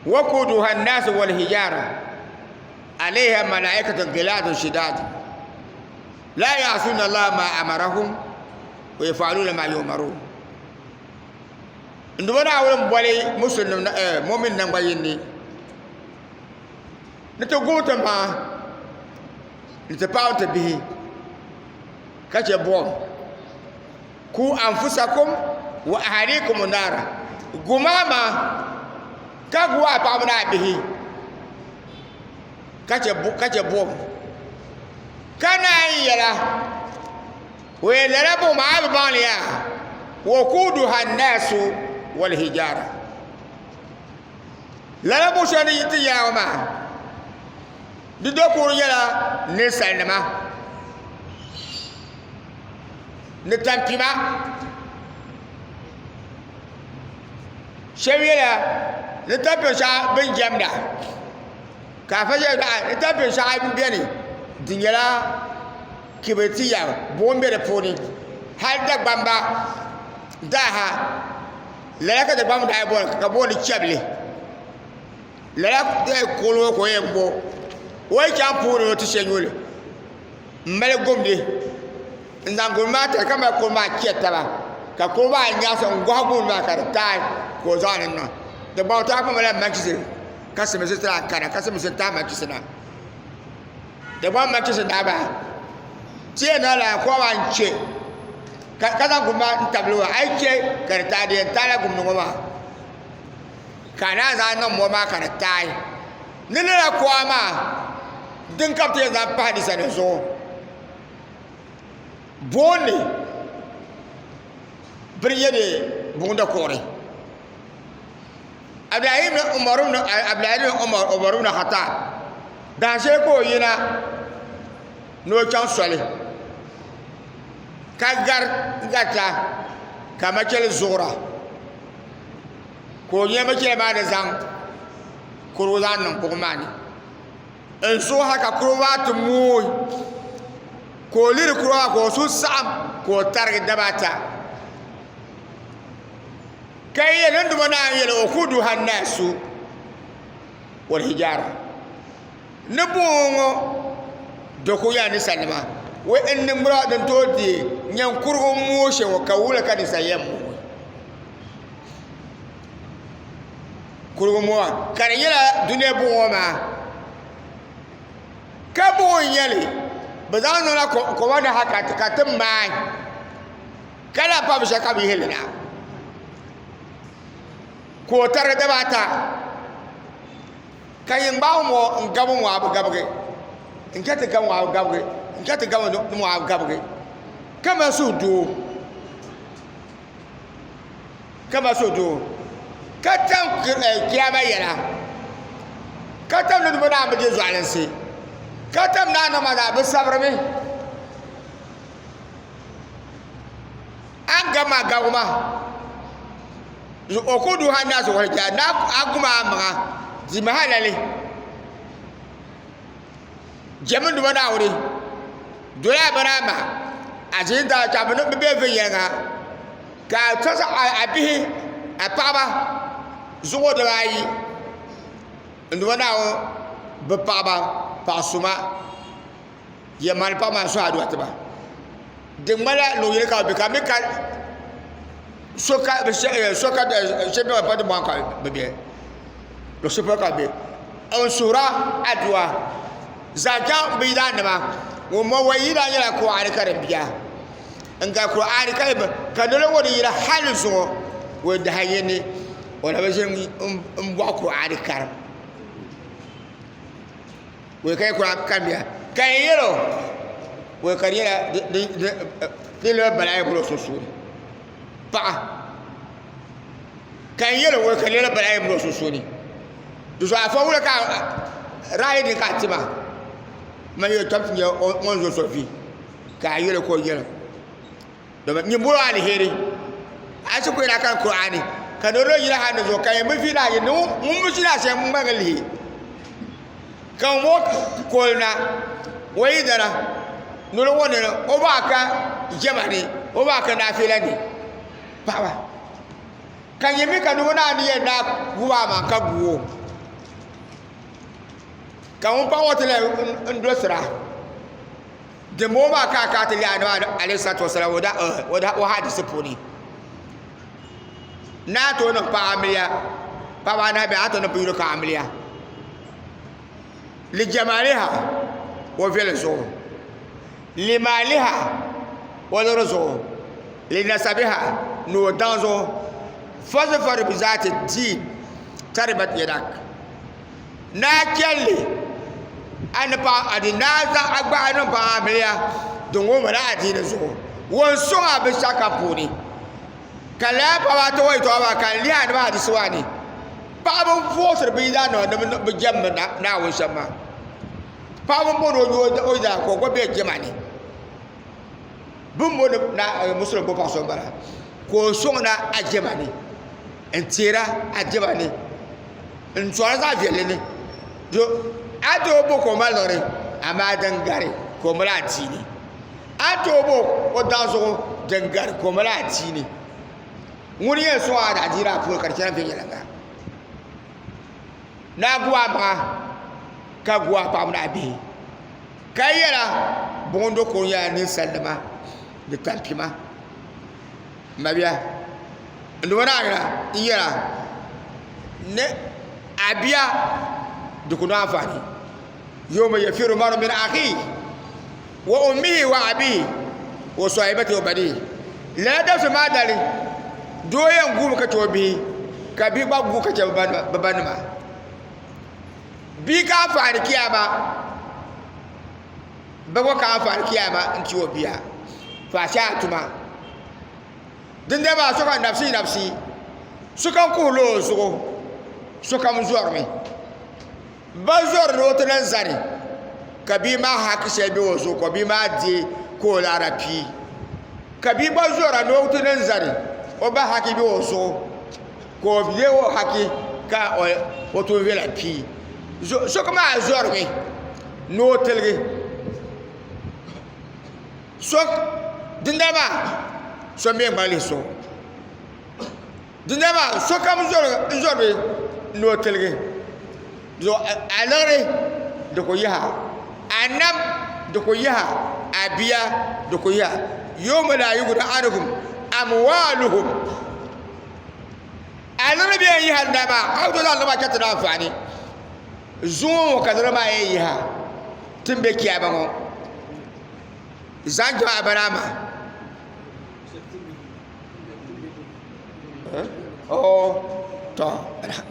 Wakuduha annaasu walhijaara alayha malaikatun gilaadun shidaad laa ya'suuna Allaha maa amarahum wa yaf'aluuna maa yu'maruun. N Duuma Naawuni m-boli musulnim mumin naŋgbayini ni ti gubi ti maŋa ni ti paɣiba ni ti bihi ka chɛ buɣim. Ku anfusakum wa ahalikum naara, gum a maŋa ka gu a paɣaba ni a bihi ka chɛ buɣim. Ka naan yɛla, O yɛn lala buɣim maa a bi baŋ li yaa, wakuduha annaasu walhijaara. Lala buɣ shɛli ni yi ti yɛla ŋɔ maa, di dokuri nyɛla ninsalinima. Ni tampima shɛba yɛla ni tampin shɛŋa bɛ ni jɛmda ka afa yɛli maa ni tampin shɛŋa m-beni di nyɛla kibiritiya buɣim be di puuni hali Dagbamba daa ha lala ka Dagbamba daa booni ka booni chɛbili lala kuɣili ŋɔ ka o yɛn bo o yi chaŋ puuni o ti shɛ nyuli M mali gumdi n zaŋ gumdi maa tiri ka mali kuɣu maa chɛ taba ka kuɣu maa nyaɣasi n gohi gumdi maa ka di taai ka o zaŋli niŋ di gbaŋ taai pun malila manchisi ka simisi ti lahi kana ka simisi n taai manchisi na di gbaŋ manchisi daa bahi ti yɛn niŋla lala kuɣu maa n chɛ ka zaŋ gumdi maa n tabili maa a yi chɛ ka di taai di yɛn taala gumdi ŋɔ maa ka a naan zaŋ niŋ mɔri maa ka di taai ni lala kuɣa maa Din ka bɛ ti yɛn zaŋ pahi ninsalinim zuɣu booni bini yɛ ni buɣum dakuɣuri. Abdulahi ibn Umar ibn Abdulahi ibn Umar Umar ibn Khattab daanshee ka o yina ni o chaŋ soli ka gari garita. Ka machɛli zuɣura ka o nyɛ machɛli maa ni zaŋ kurigu zaŋ niŋ buɣum maa ni n zuɣu ha ka kurigu maa ti mooi ka o lihiri kurigu maa ka o suhu saɣam ka o tarigi daba ata ka yɛ ni duma naan yɛli o ku duha naasu wal hijaara ni buɣum ŋɔ di ku yɛla ninsalinima wai n niŋgbuna din tooi deei nyɛn kurigu n mooi shɛli ŋɔ ka wula ka ninsal yɛn mooi kurigu mooi ka di nyɛla dunia buɣum ŋɔ maa ka buɣum n nyɛli bi zaŋ niŋla koma ni ha ka ti maai ka lahi pa binshɛli ka bi yihili na ka o tarigi dabaata ka yin gbaai ŋɔ n gabi ŋɔ a bi gabigi n chɛ ti gabi ŋɔ a bi gabigi n chɛ ti gabi ŋɔ a bi gabigi ka mali suhudoo ka mali suhudoo ka tam kiyama yɛla ka tam ni bi naan bi di zuɣulinsi ka tam ni a niŋ maa zaa bi sabirimi a ni gabi maa gabigu maa o ku duhi a naasi wali jaa ni a gum a maŋa di ma halali jɛmi duba naawuni doli a bana ma a ʒi da ka bi bɛ viɛnyɛlinga ka a tɔsi a bihi a paɣaba zuɣu dibaayi n duba naawuni bi paɣaba paɣa suma Yɛn mali paɣa maa suhu aduwa tiba di ŋmanila luɣu yini ka bi bɛ ka mi ka so ka so ka shɛbi bɛ pa di bɔŋ ka bi bɛ luɣu shɛli polo ka bi bɛ n suhura aduwa zaŋ chaŋ bi yidaan nima ŋun mo o yidaan nyɛla kuɣali ka di bia n gari kuɣali ka ka noli ŋɔ di yina hali zuŋɔ o daha yini o na bi ʒini n bɔɣi kuɣali karim wei ka yi kura kambiya ka yi yɛlo wei ka di nyɛla di lɛbi balaayi bolo sunsuuni paɣa ka yi yɛlo wei ka di lɛbi balaayi bolo sunsuuni di zuɣu afa wula ka ra'ayi din ka a tima man yɛ tɔm ti nyɛ ŋun zo so vi ka a yɛlo ka o yɛlo domin nyin bolo aliheri a si kuyina kan Qur'ani ka doro yila ha ni zo ka yin bi vi na yin ŋun bi ʒina shɛm ŋmaŋ lihi ka ŋɔ kol na o yi dana noli ŋɔ ni o baa ka jɛma ni o baa ka naafila ni paɣaba ka nyɛ mi ka nubu naa ni yɛn naa guba maa ka guo ka ŋun paɣa ŋɔ ti lahi n dolosira Dimbɔŋɔ maa ka a ka ti lihi Anabi alayhi salatu wasalam o hadisi puuni ni a tooi niŋ paɣa amiliya paɣaba anahi bɛ a tooi niŋ yino kam amiliya li jamaliha o viɛlim zuɣu li maaliha o liɣiri zuɣu li nasabiha ni o daŋ zuɣu fazfar bi zaati diin taribat yadak Ni a chɛli a ni paɣa a di ni a zaŋ a gbahi niŋ paɣa amiliya din ŋɔ mali adiini zuɣu ŋun sɔŋ a binshɛɣu kam puuni ka lala paɣaba ata ŋɔ yɛltɔɣa maa ka n lihi a ni maa hadisi maa ni paɣaba n foosiri bi yidaan nima ni bi jɛmmi Naawuni shɛm maa paɣaba n bɔri ni o nyɛ o yidaan ka o gba bɛ jɛma ni bi ni bɔni musulim bo paɣa so n bala ka o sɔŋda a jɛma ni n teera a jɛma ni n sɔŋda zaɣ viɛlli ni do a tooi bo ka o mali liɣiri amaa din gari ka o mali adiini a tooi bo o daŋ zuɣu din gari ka o mali adiini ŋuni yɛn sɔŋ a adiini maa puuni ka di chɛna viɛnyɛliŋga ni a gu a maŋa ka gu a paɣaba ni a bihi ka yɛla buɣum do ka o nyɛla ninsalinima ni tampima n mabia n duuma naawuni n yɛra ni a bia di ku niŋ anfaani yawma yafiru maru min akhihi wa ummihi wa abihi wa sahibatihi wa banihi lala dabisi maa dali doo yɛn guumi ka chɛ o bihi ka bihi gba guui ka chɛ bi ba nima bia ka anfaani kiyama ba gba ka anfaani kiyama n ti o bia faashee tuma dindali maa sokam nafsi nafsi sokam kuhurila o zuɣu sokam zɔrimi ba zɔri ni o ti lan zani ka bia maa haki shɛli bɛ o zuɣu ka bia maa deei ka o laara pii ka bia gba zɔra ni o ti lan zani. o ba haki bɛ o zuɣu ka o deei o haki ka o tuun viɛla pii sokam maa zɔrimi ni o tiligi so dindali maa so n bɛ ŋmali lihi so dindali maa sokam zɔrimi ni o tiligi a liɣiri di ku yiha a nam di ku yiha a bia di ku yiha yawma la yughni anhum amwaluhum a liɣiri bɛ yɛn yiha dindali maa a ku tooi zaŋ liɣiri maa chɛŋ ti di anfaani zuŋɔ ŋɔ ka liɣiri maa yɛn yiha ti ni bɛ kiyama ŋɔ zaŋ chaŋ abarama to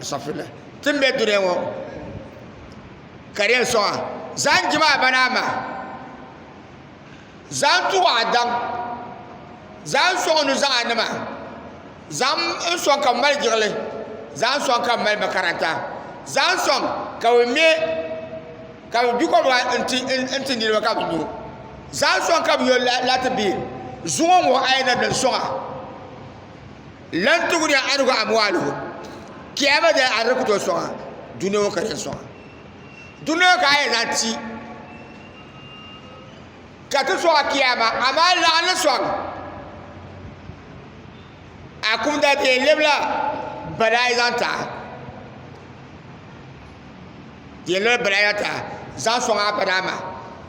astagfirullah ti ni bɛ duniya ŋɔ ka di yɛn sɔŋa zaŋ jima abarama zaŋ tuɣi a daŋ zaŋ sɔŋ nuzaɣa nima zaŋ n sɔŋ ka bi mali jiŋli zaŋ sɔŋ ka bi mali makaranta zaŋ sɔŋ ka bi mɛ ka bi gbi kom n ti niriba ka bi nyu zaŋ sɔŋ ka bi yo laati bihi zuŋɔ ŋɔ a yi na din sɔŋa lan tugniya anhu amwaluhum kiyama dali a di ku tooi sɔŋa dunia ŋɔ ka di yɛn sɔŋa dunia ŋɔ ka a yɛn zaŋ ti ka ti sɔŋa kiyama amaa laɣim ni sɔŋ a kum dali ti yɛn lebila balaayi zaŋ ti a Yɛlli balaya ta zaŋ sɔŋ a badaama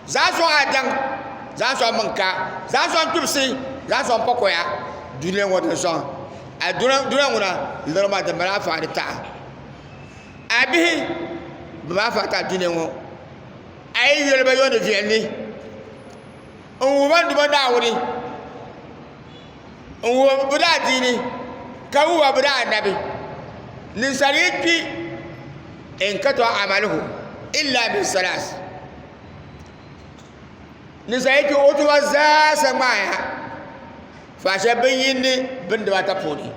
zaŋ sɔŋ a daŋ zaŋ sɔŋ miŋka zaŋ sɔŋ kpibisi zaŋ sɔŋ pakoya dunia ŋɔ din sɔŋ a dunia ŋuna liɣiri maa din mali anfaani taɣa a bihi bi mali anfaani taɣa dunia ŋɔ a yi yuli ba yooni viɛlli ni n wuhi ba ni duuma Naawuni n wuhi bi daa diini ka wuhi ba bi daa anabi ninsal yi kpi inqata amaluhu illa min salas ninsal yi kpi o tuma zaasa ŋmaaya faashɛ bin yini bin dibata puuni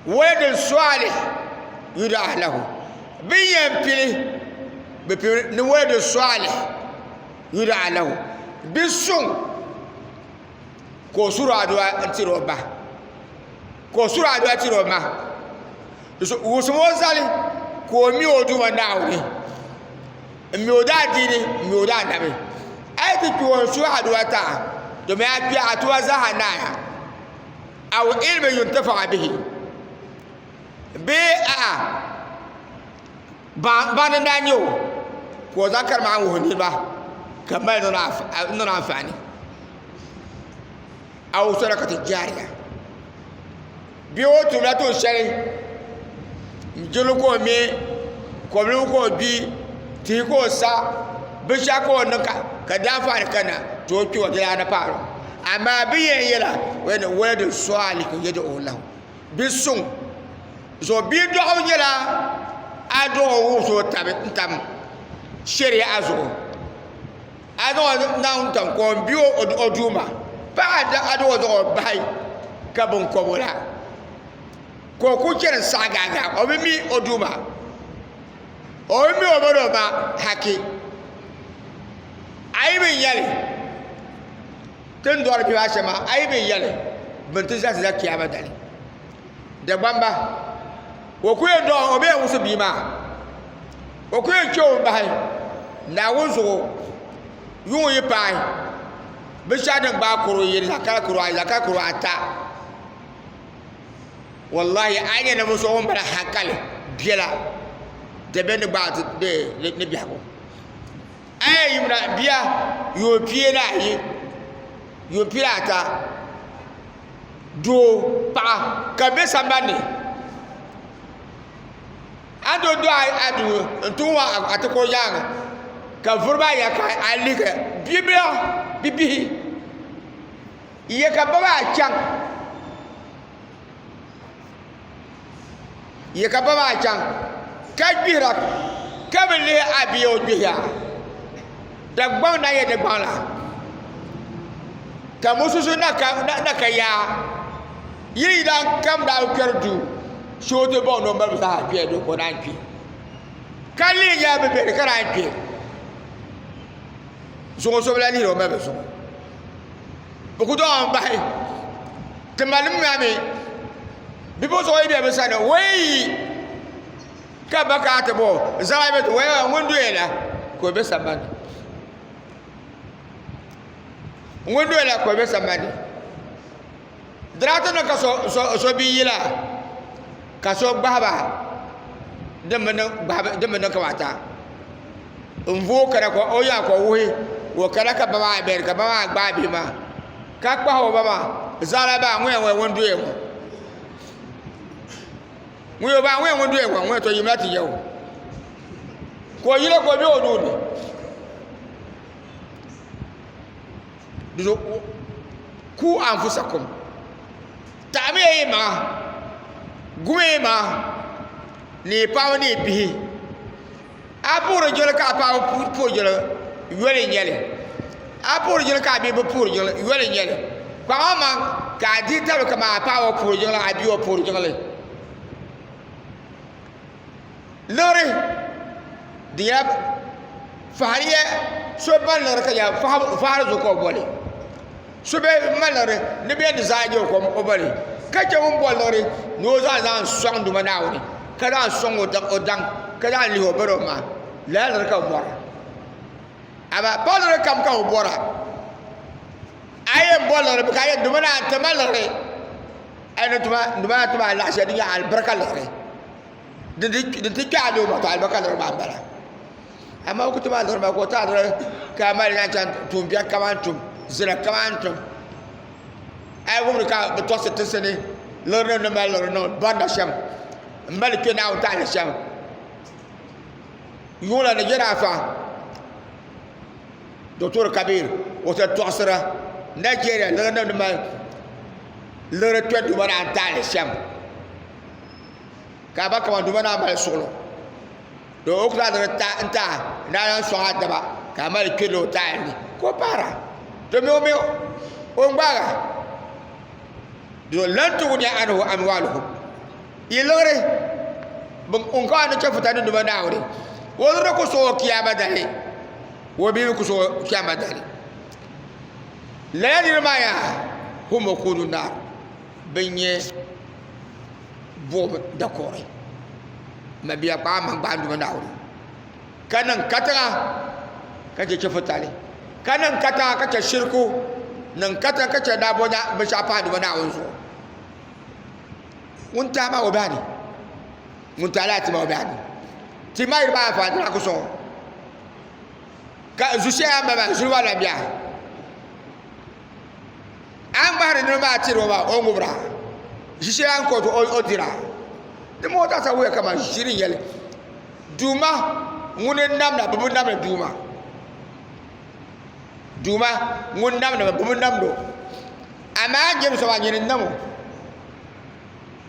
waladin salih yudaa lahu bin yɛn pili bi pili ni waladin salih yudaa lahu bi suŋ ka o suri aduwa n tiri o ba ka o suri aduwa tiri o ma wusimi o zali ka o mi o duuma Naawuni n mi o daadiini n mi o daanabi a yi ti kpi o n suhi aduwa taa domi a kpi a tuma zaaha naaya aw ilmi yuntafaɣa bihi bee a'a Baŋdi n daa nyɛ o ka o zaŋ kari maa wuhi niriba ka mali niŋ anfaani aw sadakati jaariya bee o tumla tuun shɛli jilli ka o mɛ kobiligu ka o gbi tihi ka o sa binshaɣu ka o niŋ ka di anfaani kana to o kpɛ o di lahi paari o amaa bi yɛn yɛla waladin salihin yad'u lahu Bi suŋ zuɣu bia dɔɣibu nyɛla a dɔɣi o wuhi o tabi n tam shɛriya zuɣu a zaŋ o na n tam ka o bi o duuma paɣa a dɔɣi o zaŋ o bahi ka binkɔbigu la ka o ku chɛni saɣa gaagaa o bi mi o duuma o bi mi o ba ni o ma haki a yi bi nyɛli Ti ni dɔɣiri bihi maa shɛm maa, a yi bi yɛli bɛ ni ti zali ti la kiyaama dali. Dagbamba, o ku yɛn dɔɣi o bee n-wumsi bia maa, o ku yɛn chɛ o m-bahi Naawuni zuɣu yuŋ yi paai binshɛɣu din gbaai kuri yini zaɣ kara kuri ayi zaɣ kara kuri ata. Wallahi a yi nya ninvuɣ so ŋun mali hankali biɛla dabiɛm ni gbaai ti ni biɛhigu. A yɛn yimina bia yuun pia ni ayi yuun pia ni ata doo paɣa ka bɛ sambanni a ni tooi dɔɣi a duu n ti wa a ti kuri nyaanga ka vuri maa ya ka a lihi ka bibila bibihi ya ka ba maa chaŋ Ya ka ba maa chaŋ ka gbihira ka bi lihi a bia o gbihiya Dagbaŋ na nyɛ Dagbaŋ la ka mususu na ka yaa yili yidan kam daa bi kpɛri duu shee o ti baŋ ni o malibu zaa kpɛya doo ka o naan kpi ka lihi nyɛla bi biɛni ka naan kpi zuŋɔ so bi lahi lihiri o malibu zuɣu bi ku zaŋ bahi. Ti malim maa mi bipuɣinsi ŋɔ yi be bɛ sani wei ka ba ka ti bo zaɣa bɛ ti wei ŋun doya la ka o be sambani ŋun doya la ka o be sambani diraati ni ka so so so bia yila ka so gbahi ba din bi niŋ gbahi din bi niŋ kamata n vooi kana ka o yaa ka o wuhi o kana ka ba maa bɛni ka ba maa gbaai bihi maa ka kpahi o ba maa zaɣila baa ŋun yɛn ŋun doya ŋɔ ŋun yɛ baa ŋun yɛn ŋun doya ŋɔ ŋun yɛ to yimla ti yɛ o ka o yila ka o bɛ o nuuni ku anfusakum taɣamiya yi maŋa gumiya yi maŋa ni yi paɣaba ni yi bihi a puhiri jiŋli ka a paɣaba puhiri jiŋli yoli n nyɛli a puhiri jiŋli ka a bihi bi puhiri jiŋli yoli n nyɛli kpaŋa maŋ ka a dihi tabili kamani a paɣaba puhiri jiŋli a bia puhiri jiŋli Liɣiri di nyɛla fahariya so mali liɣiri ka nyɛ fahari zuɣu ka o boli so bɛ mali liɣiri ni bɛ ni zaa nyɛ o ka o boli ka chɛ ŋun boli liɣiri ni o zaŋ zaŋ sɔŋ Duuma Naawuni ka zaŋ sɔŋ o daŋ ka zaŋ lihi o bari o ma lala liɣiri ka bi bɔra amaa pa liɣiri kam ka bi bɔra a yɛn boli liɣiri ka yɛn Duuma Naawuni ti ma liɣiri a ni tuma Duuma Naawuni ti ma alahichi shɛli din nyɛ alibarika liɣiri din ti kpɛ a nuu maa to alibarika liɣiri maa n-bala amaa o ku ti ma liɣiri maa ka o ti a liɣiri ka a mali zaŋ chaŋ tuumbiɛri kaman tum zina kaman tum a yi wumdi ka bɛ tɔɣisiri tinsi ni liɣiri ni mali liɣiri niŋ barina shɛm m-mali kpe Naawuni taali shɛm yuŋ la ni jɛra afa Dɔktor Kabir o ti tɔɣisira Nigeria liɣiri ni mali liɣiri kpe Duuma Naawuni taali shɛm Ka a ba kaman Duuma naa mali suɣulo, di o ku zaŋ di n ti a ni a lan sɔŋ a daba ka a mali kpirili o taali ni ka o paɣira. To mi o mi o ni gbaag a di lan tughniya anhu amwaaluhum yi liɣiri n ka a ni chɛ futa ni Duuma Naawuni o liɣiri ku sɔŋ o kiyaama dali o mi ku sɔŋ o kiyaama dali. Lala niriba maa yaa hum wakuudu naar bɛn nyɛ buɣum dakɔri mabia kpaai maŋ gbaai Duuma Naawuni ka niŋ katiŋa ka chɛ chɛfutali ka niŋ katiŋa ka chɛ shiriku niŋ katiŋa ka chɛ daa bo binshɛɣu pahi Duuma Naawuni zuɣu ŋun tahi maa o bahi ni ŋun tahi laa ti maa o bahi ni ti maa yiri maa anfaani ti ku sɔŋ ka zu shɛli a ni mali maa zuli maa lahi biɛhi A ni ŋmahiri niriba maa tiri o maa o ŋubira ʒi shɛli a ni kɔriti o dira di mi o zaasa wuhiya kaman ʒiri n-nyɛ li Duuma ŋuni n-namda bɛ bi namdi Duuma Duuma ŋun namdi mi bɛ bi namd o amaa a ni jɛmdi so maa nyini n-nam o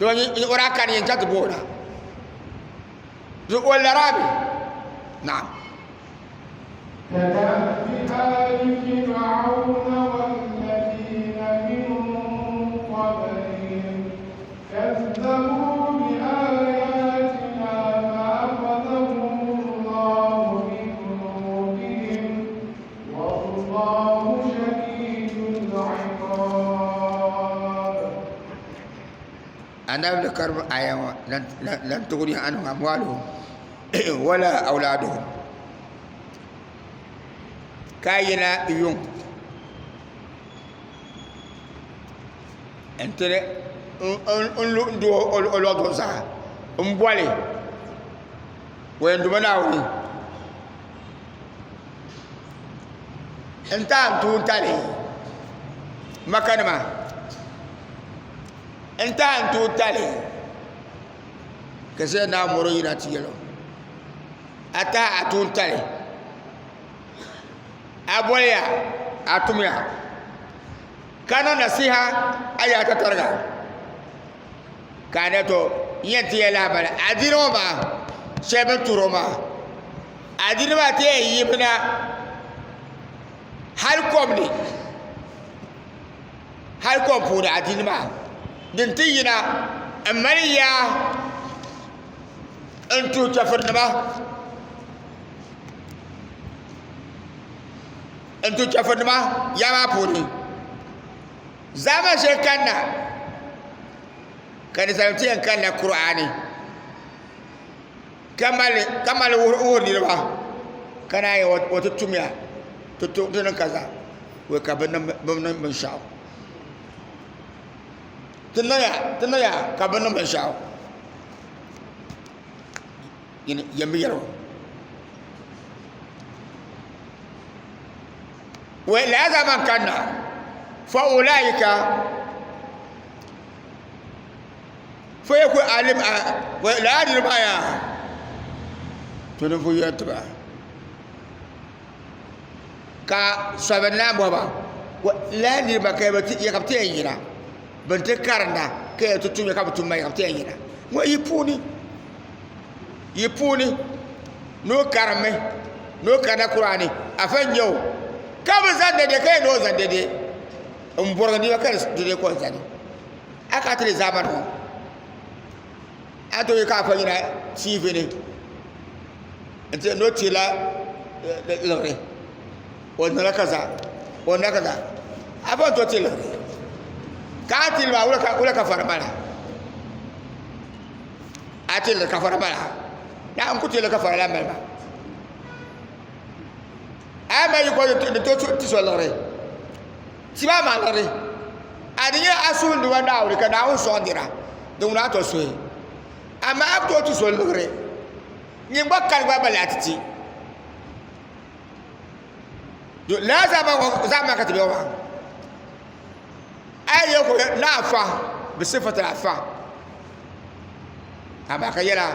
o daa kani yɛn chaŋ ti bo o na o lara mi naam. كدأب آل فرعون والذين من قبلهم كذبوا بآياتنا فأخذهم الله بذنوبهم والله شديد العقاب. Anabi ni karim aya ŋɔ lan tughni anhum amwaluhum wala awlaaduhum ka yina yuŋ n ti n lu n du o luɣa zuɣusaa n boli o yɛn dumi Naawuni n ti a n tuuntali Maka nima n ti a n tuuntali Ka sai naa mɔri yina ti yɛl o, A tahi a tuuntali, a boliya, a tumya, ka niŋ nasiha a yaa tatariga. Ka a ni to n yɛn ti ya lahibali adiini ŋɔ maa shɛli bɛ ni tuuri o maa, adiini maa ti yɛn yimina hali kom ni. Hali kom puuni adiini maa din ti yina n mali yaa n tuhi chɛfurinima n tuhi chɛfurinima yaa maa puuni zaamani shɛli kanna. Ka di zali ti yɛn kanna Kur'aani ka mali ka mali wuhiri niriba ka naan yi o ti tumya ti niŋ kaza wei ka bi niŋ binshaɣu ti niŋya ti niŋya ka bi niŋ binshaɣu yɛn bi yɛri o wei lala zaa man kanna fa ulaika fo yɛ ku alim a lala niriba maa yaa to ni vuyiya tiba ka sɔbi naan bɔba lala niriba ka ya ka bi ti yɛn yina bin ti karinda ka yɛ ti tumya ka bi tum maa ya ka bi ti yɛn yina ŋɔ yi puuni yi puuni ni o karimmi ni o karinda kuraani afa n nyɛ o ka bi zaŋ dɛdɛ ka yɛ ni o zaŋ dɛdɛ n bɔrigi niriba ka di dee ko n zani a ka ti di zamani ŋɔ a tooi ka afa yina tv ni n ti ni o tirila liɣiri o niŋla kaza o niŋla kaza afa n tooi ti liɣiri ka a tiri maa wula ka fara mala a ti liɣiri ka fara mala na n ku tiri ka fara la mali maa a ma yi ko di to ti so liɣiri ti maa maa liɣiri a di nyɛla a suhu duba Naawuni ka Naawuni sɔŋdira din ŋuna a to suhi amaa a ku tooi ti so liɣiri nyin gba kani gba bala ti ti lala zaa maa ka ti bɛ maa a yi yɛ ko na afa bi sifati afa amaa ka yɛla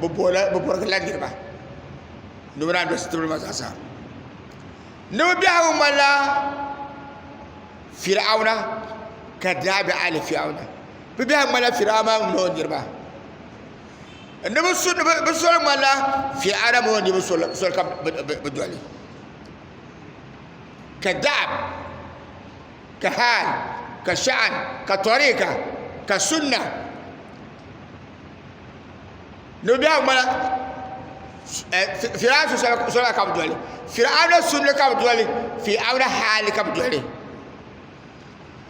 bi bɔrigila niriba ni bi naan dolisi tibili maa zaasa ni bi biɛhigu ŋmanila Fir'auna ka daabi ali Fir'auna bi biɛhigu ŋmanila Fir'auna mini o niriba ni bi soli ŋmanila Fir'auna mini o niriba soli ka bi doli ka daab ka haal ka sha'an ka tariqa ka sunna ni bi biɛhigu ŋmanila Fir'auna soli ka bi doli Fir'auna sunni ka bi doli Fir'auna haali ka bi doli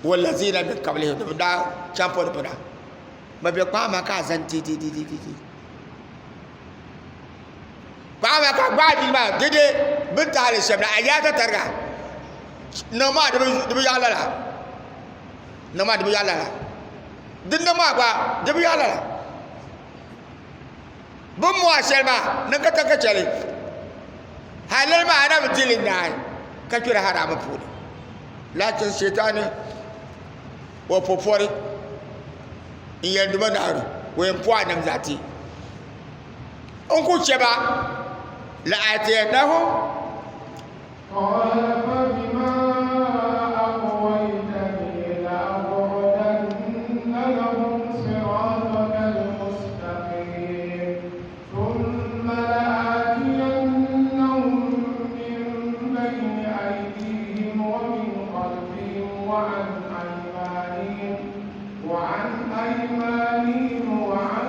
wallazina min qablihim ni bi daa chaŋ pɔri bina bi bɛ kpaŋ maa ka a zani ti ti ti ti ti kpaŋ maa ka gbaai bia maa dede bin taali shɛm la a yaa tatariga niŋ maa di bi yaɣi lala niŋ maa di bi yaɣi lala din niŋ maa gba di bi yaɣi lala Bin moa shɛli maa niŋ ka ka chɛli halali maa a na bi dili naai ka kpɛri haraami puuni lakin shɛtani o po pɔri n yɛn duma naawuni o yɛn po a nam zaɣ ti n ku chɛ ba la atiyannahum قال فبما أغويتني لأقعدن لهم صراطك المستقيم ثم لآتينهم من بين أيديهم ومن خلفهم وعن أيمانهم وعن أيمانهم وعن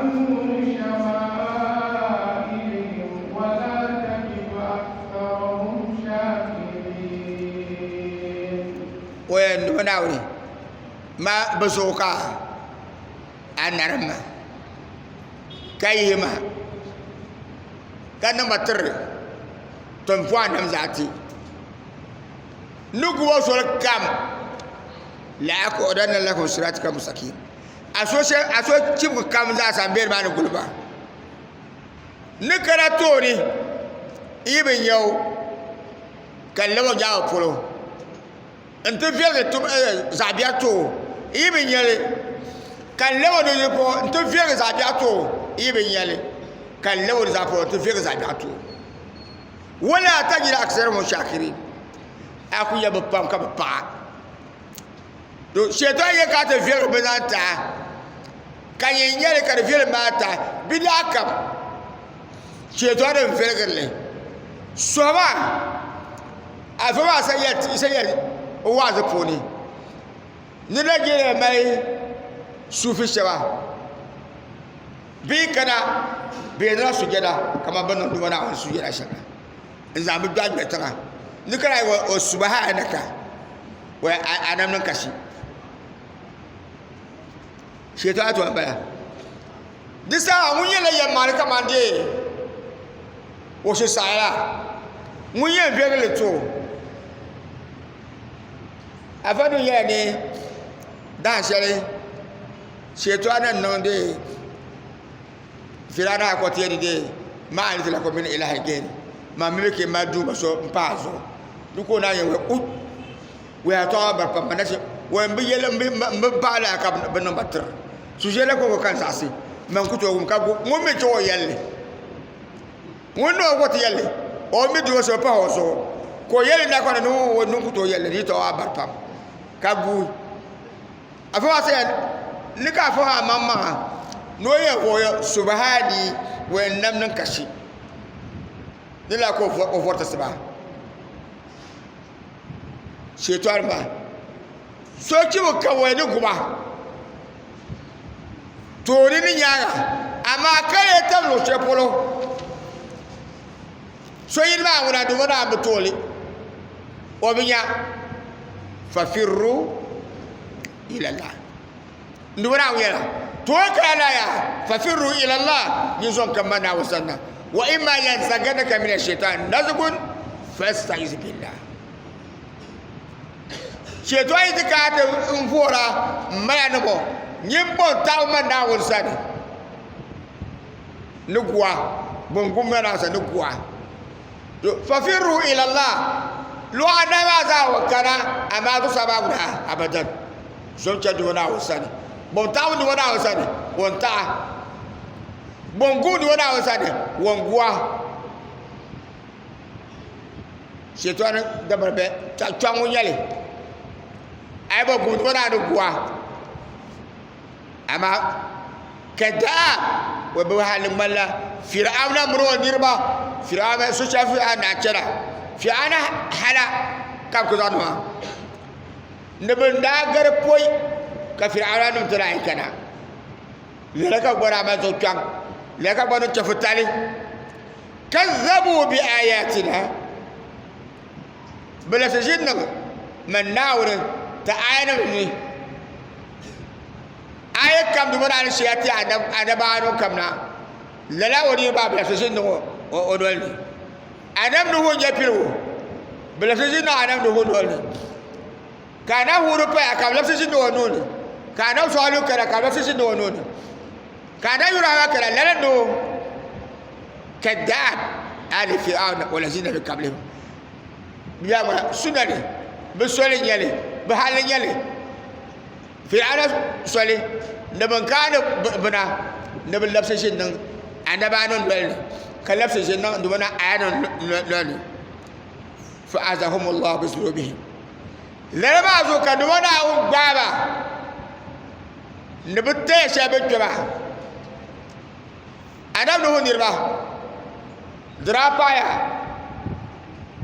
شمائلهم ولا تجد أكثرهم شاكرين o yɛn duhi Naawuni ma bi zuɣu ka a narim ma ka yihi ma ka niŋ ma tiri tom pɔhim nam zaa ti ni gubo soli kam la aqudanna lahum siratika mustaqim a so chibigi kam zaa sa n be nimaani guli ba ni kana tooni yi bi nya o ka n lab o nyaangi polo n ti viɛligi zaɣ biɛɣu ti o yi bi nya li ka n lab o nudirigu polo n ti viɛligi zaɣ biɛɣu ti o yi bi nya li ka n lab o nuzaa polo n ti viɛligi zaɣ biɛɣu ti o wala tajid aksarahum shakirin a ku nya bi pam ka bi paɣa to shɛtɔn yɛ ka ti viɛligi bi zaŋ taha ka yɛn nyɛli ka di viɛlim maa tahi bidaa kam shɛtɔn din viɛligiri li sohima afa maa sa yɛli o waazi puuni ni Nigeria mali sufi shɛba bee kana bɛ yɛn sujada kamani bɛ niŋ duuma Naawuni sujada shɛm la n zaŋ bɛ dɔɣi ŋmɛ tiŋa ni kana o subahanaka a nam niŋ kasi Shɛtɔɣa tɔha n-bala. Di saha ŋun yɛn la yɛm maani kaman dee o shi saɣi la, ŋun yɛn viɛlgi li ti o. Afa dun yɛla ni dahin shɛli shɛtɔɣa ni niŋ dee Firawuna daa kɔti yɛli dee maa alimtu lakum min ilahin ghairi man mi bi ka mali duuma so m-pahi a zuɣu di ka o naan yɛli ut waya tɔɣa bari pam na wai n bi yɛli n bi baɣa laa ka bi niŋ ba tiri sujɛla ko ka zaɣisi man ku tooi wum ka gu ŋun mi chɛ o yɛlli ŋun ni o ku ti yɛlli o mi duuma so pahi o zuɣu ka o yɛli na ka ni o niŋ ku tooi yɛlli di tɔɣa bari pam ka guui Afa maa sɛya ni ka afa maa maŋmaŋa ni o yɛn vooi subahani wa yɛn nam niŋ kashi ni laa ka o vɔri ti maa shɛtɔri maa so chibi ka waya ni guba tooni ni nyaanga amaa ka lee tam luɣu shɛli polo so yini maa ŋuna di ŋuna bi tooli o bi nya fafirru ilallah n di ŋuna yɛla to o kana la ya fafirru ilallah yin zɔn kan ma Naawuni sanna wa imma yanzaganaka mina shaitan nazgun fasta'iz billah shaitan yi ti kana ti n voora n mala ni bɔ nyin bɔ n taɣi ma Naawuni sani ni guwa bin gumda na sa ni guwa to fafiru ila Allah lɔɣa na maa zaa wa kana amaa zuɣusaa maa wuna abadan zom chɛ doo Naawuni sani bin taɣi doo Naawuni sani ŋun taɣa bin gum doo Naawuni sani ŋun guwa shɛtɔni dabari bɛ kpɛŋ ŋun nyɛli a yi bin gum doo Naawuni guwa Amaa ka daa o bi hali ŋmanila Fir'auna mini o niriba. Fir'auna so shɛli Fir'auna daa chana. Fir'auna hala ka bɛ ku zaŋdi maa. Ni bɛn daa gari pɔi ka Fir'auna nim ti daa yi kana. Lala ka bɛ gba daa mali zuɣukpɛŋ. Lala ka bɛ gba niŋ chɛfutali. Kazzabu bi ayatina. Bɛ labisi ʒi niŋ man Naawuni ti aayanim ni. Aya kam duuma daa ni shɛya ti anabaanu kam na, lala o niriba bɛ labisi ʒi niŋ o noli ni. Anabi Nuhu n-nyɛ piligu, bɛ labisi ʒi niŋ anabi Nuhu noli ni. Ka anabi Hudu paya ka bɛ labisi ʒi niŋ o nuu ni. Ka anabi Sɔlihu kana ka bɛ labisi ʒi niŋ o nuu ni. Ka anabi Ibrahima kana lala noo kaddaab ali Fir'auna walazina min qablihim. Bɛ yaa suna ni, bɛ soli n-nyɛ li, bɛ hali n-nyɛ li. Fir'auna soli ni bin kaani bina ni bi labisi ʒi niŋ anabaa nim noli ni ka labisi ʒi niŋ di aya nim noli ni fa azahumullahu bi zunubihim lala maa zuɣu ka nima Naawuni gbaaba ni bi taya shɛli bin kpɛ maa anabi Nuhu niriba di daa paaya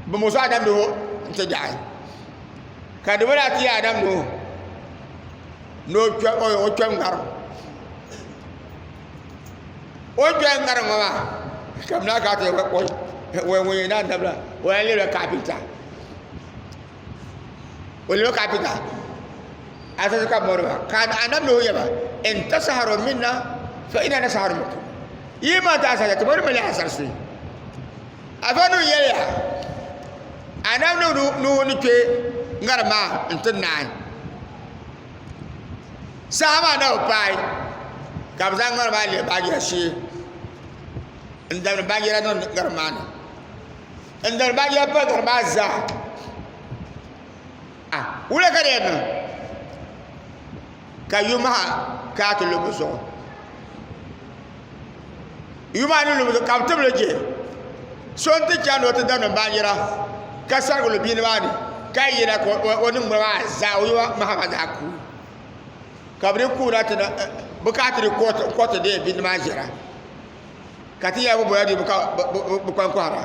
bi muɣisi anabi Nuhu n ti daɣi Ka di bi daa ti yi Adam nuu ni o kpɛm ŋariŋ. O ni kpɛm ŋariŋ ŋɔ maa, ka bɛ naan kana ti yɛli ŋun yɛn naan dabila o lan leela kaapinta. O leela kaapinta. Asasi ka bɛ mɔri maa. Ka Annabi Nuhu yɛli ba, in tasaharu minna fa inna nasaharu minkum. Yi yi mali ti asarisi, ti gba ni mali ya asarisi. Afa Nuhu yɛliya, Anabi Nuhu ni kpe ŋarim maa n-ti naai. Saha maa na bi paai ka bɛ zaŋ ŋarim maa leei baanjira shee n-damdi baanjira niŋdi ŋarim maa ni. N-damdi baanjira pali ŋarim maa zaa. A wula ka di yɛn niŋ ka yumaha kana ti lu bɛ zuɣu? Yuma ni lubu ka bi tibili je so n ti chani o ti damdi baanjira ka sarigi lu bia maa ni ka yina ka o niŋgbuna maa zaa o yuma maha maa zaa kuui ka bi di kuuna ti na bi kana ti di kɔti dee bini maa ʒɛra ka ti yɛli bi bola di bi kpani kɔhira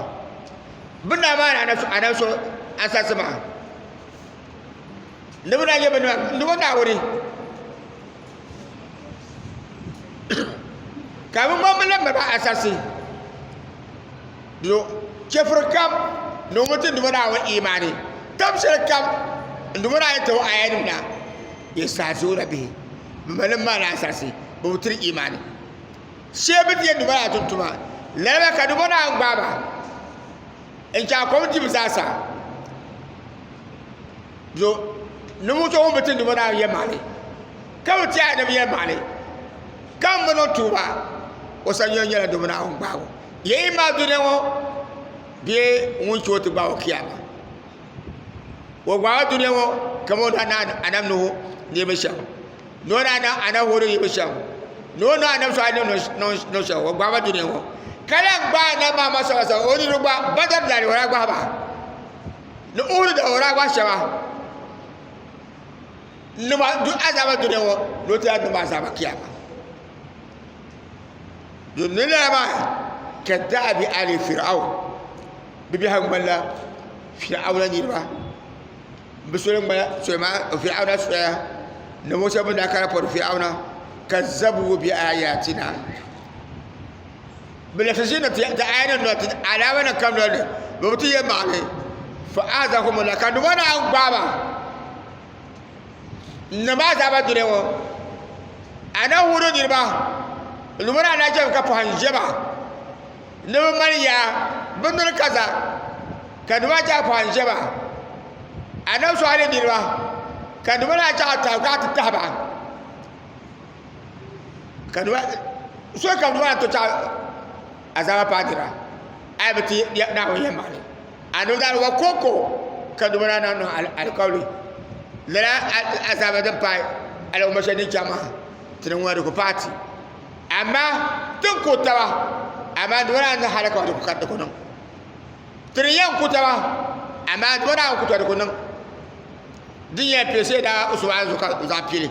bi na maa ni anabi so ansarisi maa ni bi na nyɛ bi ni bi naawuni Ka bɛ ŋɔ mi lahi mali ba asarisi chɛfuri kam ni o ti Duuma Naawuni imaani tab shɛli kam n Duuma Naawuni ti o aayanima na yastahzi'uuna bihi. Bɛ mali maani asarisi, bɛ bi tiri imaani. Shee bɛ ti yɛn duba yaa tuntuma, lala maa ka duba naan gbaai ba n-chɛ a kom dibu zaasa. Zo ninvuɣ so ŋun bi ti duba naan yɛlimaŋli, ka bi ti anabi yɛlimaŋli, ka m bi niŋ tuuba, o sanyoo nyɛla duba Naawuni gbaabu. Ya yi maa dunia ŋɔ bee ŋun chɛ o ti gbaag o kiyaama. O gbaai dunia ŋɔ kaman o ni daa niŋ Anabi Nuhu niriba shɛm ni o ni daa niŋ Anabi Hudu niriba shɛm ni o ni niŋ Anabi Suhaybu niŋ shɛm, o gbaai ba dunia ŋɔ ka lan gbaai Anabi Muhammad sallallahu alaihi wasallam o niriba gba Badar dali o daa gbahi ba ni Uhud dali o daa gbahi shɛba n-niŋ ba azaaba dunia ŋɔ ni o ti lan niŋ ba azaaba kiyama. Ni lala maa ka da'abi ali Fir'aun bɛ biɛhigu ŋmanila Fir'auna niriba bɛ soli ŋmanila Fir'auna soya ni Musa bɛ ni daa kana pɔri Fir'auna kazzabu bi ayatina bɛ labisi ʒini ti aya nim noli ti alaama nim kam noli ni bɛ bi ti yɛn maɣili fa azahumullah ka numa naan gbaai ba n-niŋ azaaba duli ŋɔ a na wuhiri niriba n-niŋ a na chɛ ka pɔhim ʒe ba ni bɛ mali yaa bɛ noli ka za ka nima chɛ ka pɔhim ʒe ba a na sɔhili niriba ka nima na chɛ ka ka ti tahi ba ka nima so ka nima na to chɛ azaaba paai nira a yi bi ti Naawuni yɛlimaŋli A ni daa wa koko ka duba daa naan niŋ alikauli lala azaaba din paai al'umma shɛli din chaŋ maa ti ni ŋuna di ku paai ti amaa ti ni ku taba amaa duba daa niŋ halaka di ku ka di ku niŋ ti ni yɛn ku taba amaa duba daa ku taba di ku niŋ din yɛn pili shee daa usman zuɣu ka zaɣ pili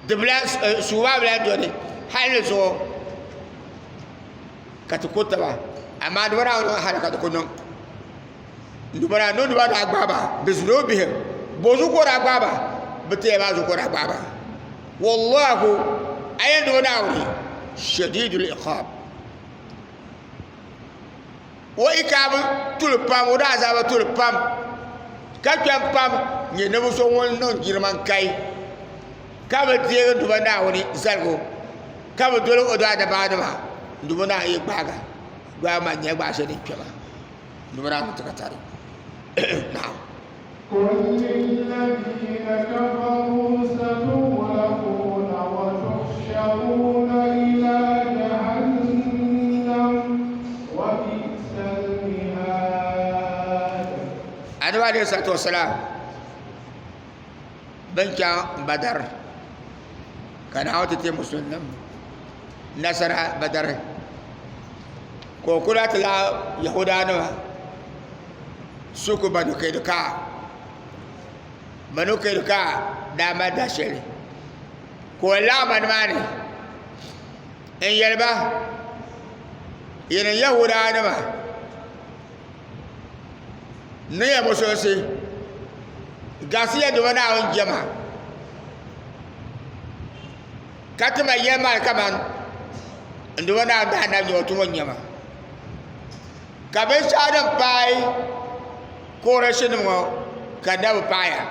di bi lahi suu maa bi lahi doli hali ni zuɣu ka ti ku taba amaa di daa niŋ hali ka di ku niŋ dubara ni duba daa gbaai ba bi zunubihim bo zuɣu ka o daa gbaai ba bi tiya maa zuɣu ka o daa gbaai ba wallahu a yɛn doo Naawuni shadidul iqab o ikaabu tuli pam o daa azaaba tuli pam ka kpɛm pam nyɛ ninvuɣu so ŋun niŋ girman kai ka bi deegi duba Naawuni zaligu ka bi doli o daadabaanima dubu naa yi gbaaga gbaagi maa nyɛla gbaai shɛli din kpɛma dubu naa ti ka tari naam. قل للذين كفروا ستغلبون وتحشرون إلى جهنم وبئس المهاد Annabi alayhi salatu wasalam bin chaŋ Badar ka Naawuni ti ti musulinim nasara Badar ka o kuli ti lahi Yahudanima suku Banu Kainuka. Banu Kainuka daa mali da shɛli ka o laɣim ba nimaani n yɛli ba yinim Yahudanima niŋya musulinsi Galisiya duuma Naawuni jɛma ka ti ma yɛlimaŋli kaman n Duuma Naawuni daa na nyɛ o tumo n-nyɛ ma. Ka binshɛɣu din paai Kurɛshinima ŋɔ ka na bi paaya.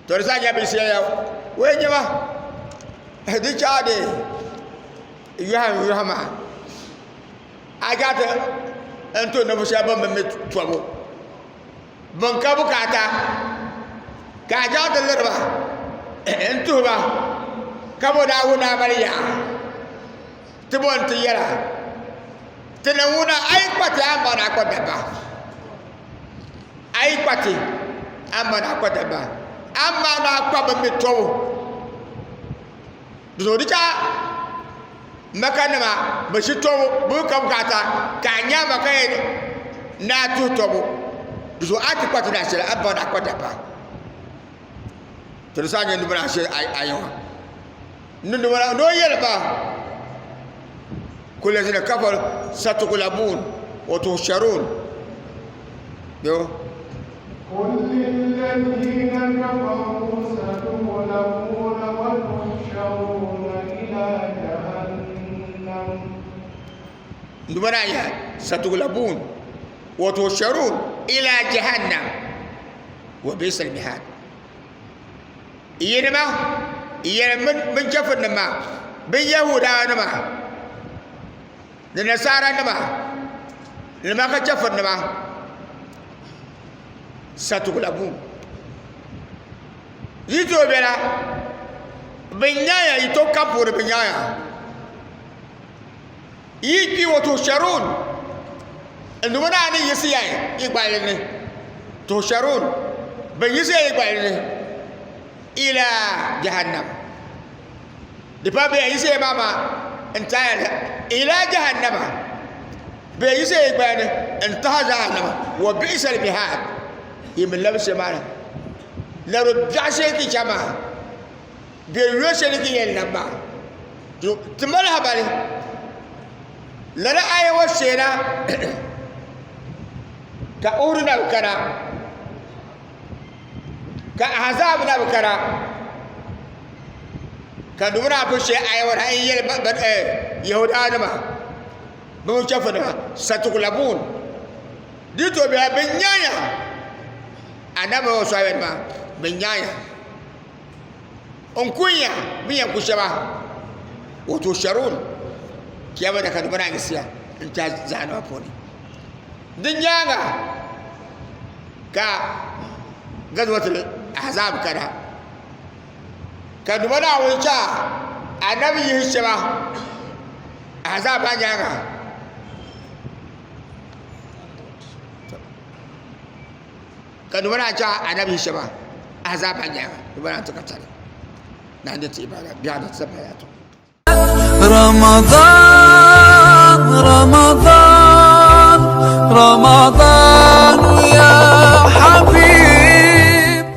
To di zaa nyɛla binshɛli o yɛn nyɛ ma di chaai di yɔhim yɔhim maa. A gaa ti n to ninvuɣu shɛba bin bi mi tɔbu bin ka bukaata ka a chaŋ ti liriba n tuhiba ka bo Naawuni daa mali yaa ti bo n ti yɛla ti ni ŋuna a yi kpa ti a ni baŋ ni a kpa dabba a yi kpa ti a ni baŋ ni a kpa dabba a ni baŋ ni a kpa bin mi tɔbu Di zuɣu di chɛ Maka nima bi ʒi tɔbu bɛ bi ka bukaata ka a nya ma ka yɛn ni a tuhi tɔbu di zuɣu a ti kpa ti daa shɛli a baŋ ni a kpa dabba to di saha nyɛ nubila shɛli a yiŋa ni nubila ni o yɛli ba kulazina kafaru satughlabun wa tuhsharun yo قل للذين كفروا ستغلبون وتحشرون إلى جهنم nubila ya satughlabun wa tuhsharun ila jahannam wa bi'sal mihad. Yinima yɛli bin chɛfurnima maa, bin Yahuudanima ni Nasaaranima ni Maka chɛfurnima, Satuglabuun. Yi tooi bela, bɛ nyaya, yi tooi ka puuni bɛ nyaya. Yi kpi wa tuhsharun, n duuma naa ni yiɣisi ya yi gballi ni, tuhsharun, bɛ yiɣisi ya yi gballi ni, ila jahannam. Di pa bɛ yiɣisi ya maa maa n taaya ila jahannama, bɛ yiɣisi ya yi gballi ni n tahi jahannama, wa bi'sal mihad, yi mi labisi maa lari biɛɣu shɛli ti chɛ maa bɛ yo shɛli ti yɛn labi maa ti mali habali lala aya ŋɔ sheena ka uhuru na bi kana ka ahazab na bi kana ka dubu naa pun shee aya ŋɔ na n yɛli yahudanima bɛ mini chɛfurinima satuɣulabun di tooi bela bɛ nyanya anabi ŋɔ sɔhibe nima bɛ nyanya n kunya bɛ yɛn ku shɛba wa tuhsharun kiyama da ka di bana yiɣisiya n tahi jahannama puuni di nyaaŋa ka gazwatul ahzab kana ka Duuma Naawuni chɛ anabi yihi shɛba ahzab maa nyaaŋa ka Duuma Naawuni chɛ anabi yihi shɛba ahzab maa nyaaŋa Duuma Naawuni ti ka tali na n-di ti ibada biɛɣu ni ti sabaya to. رمضان رمضان رمضان.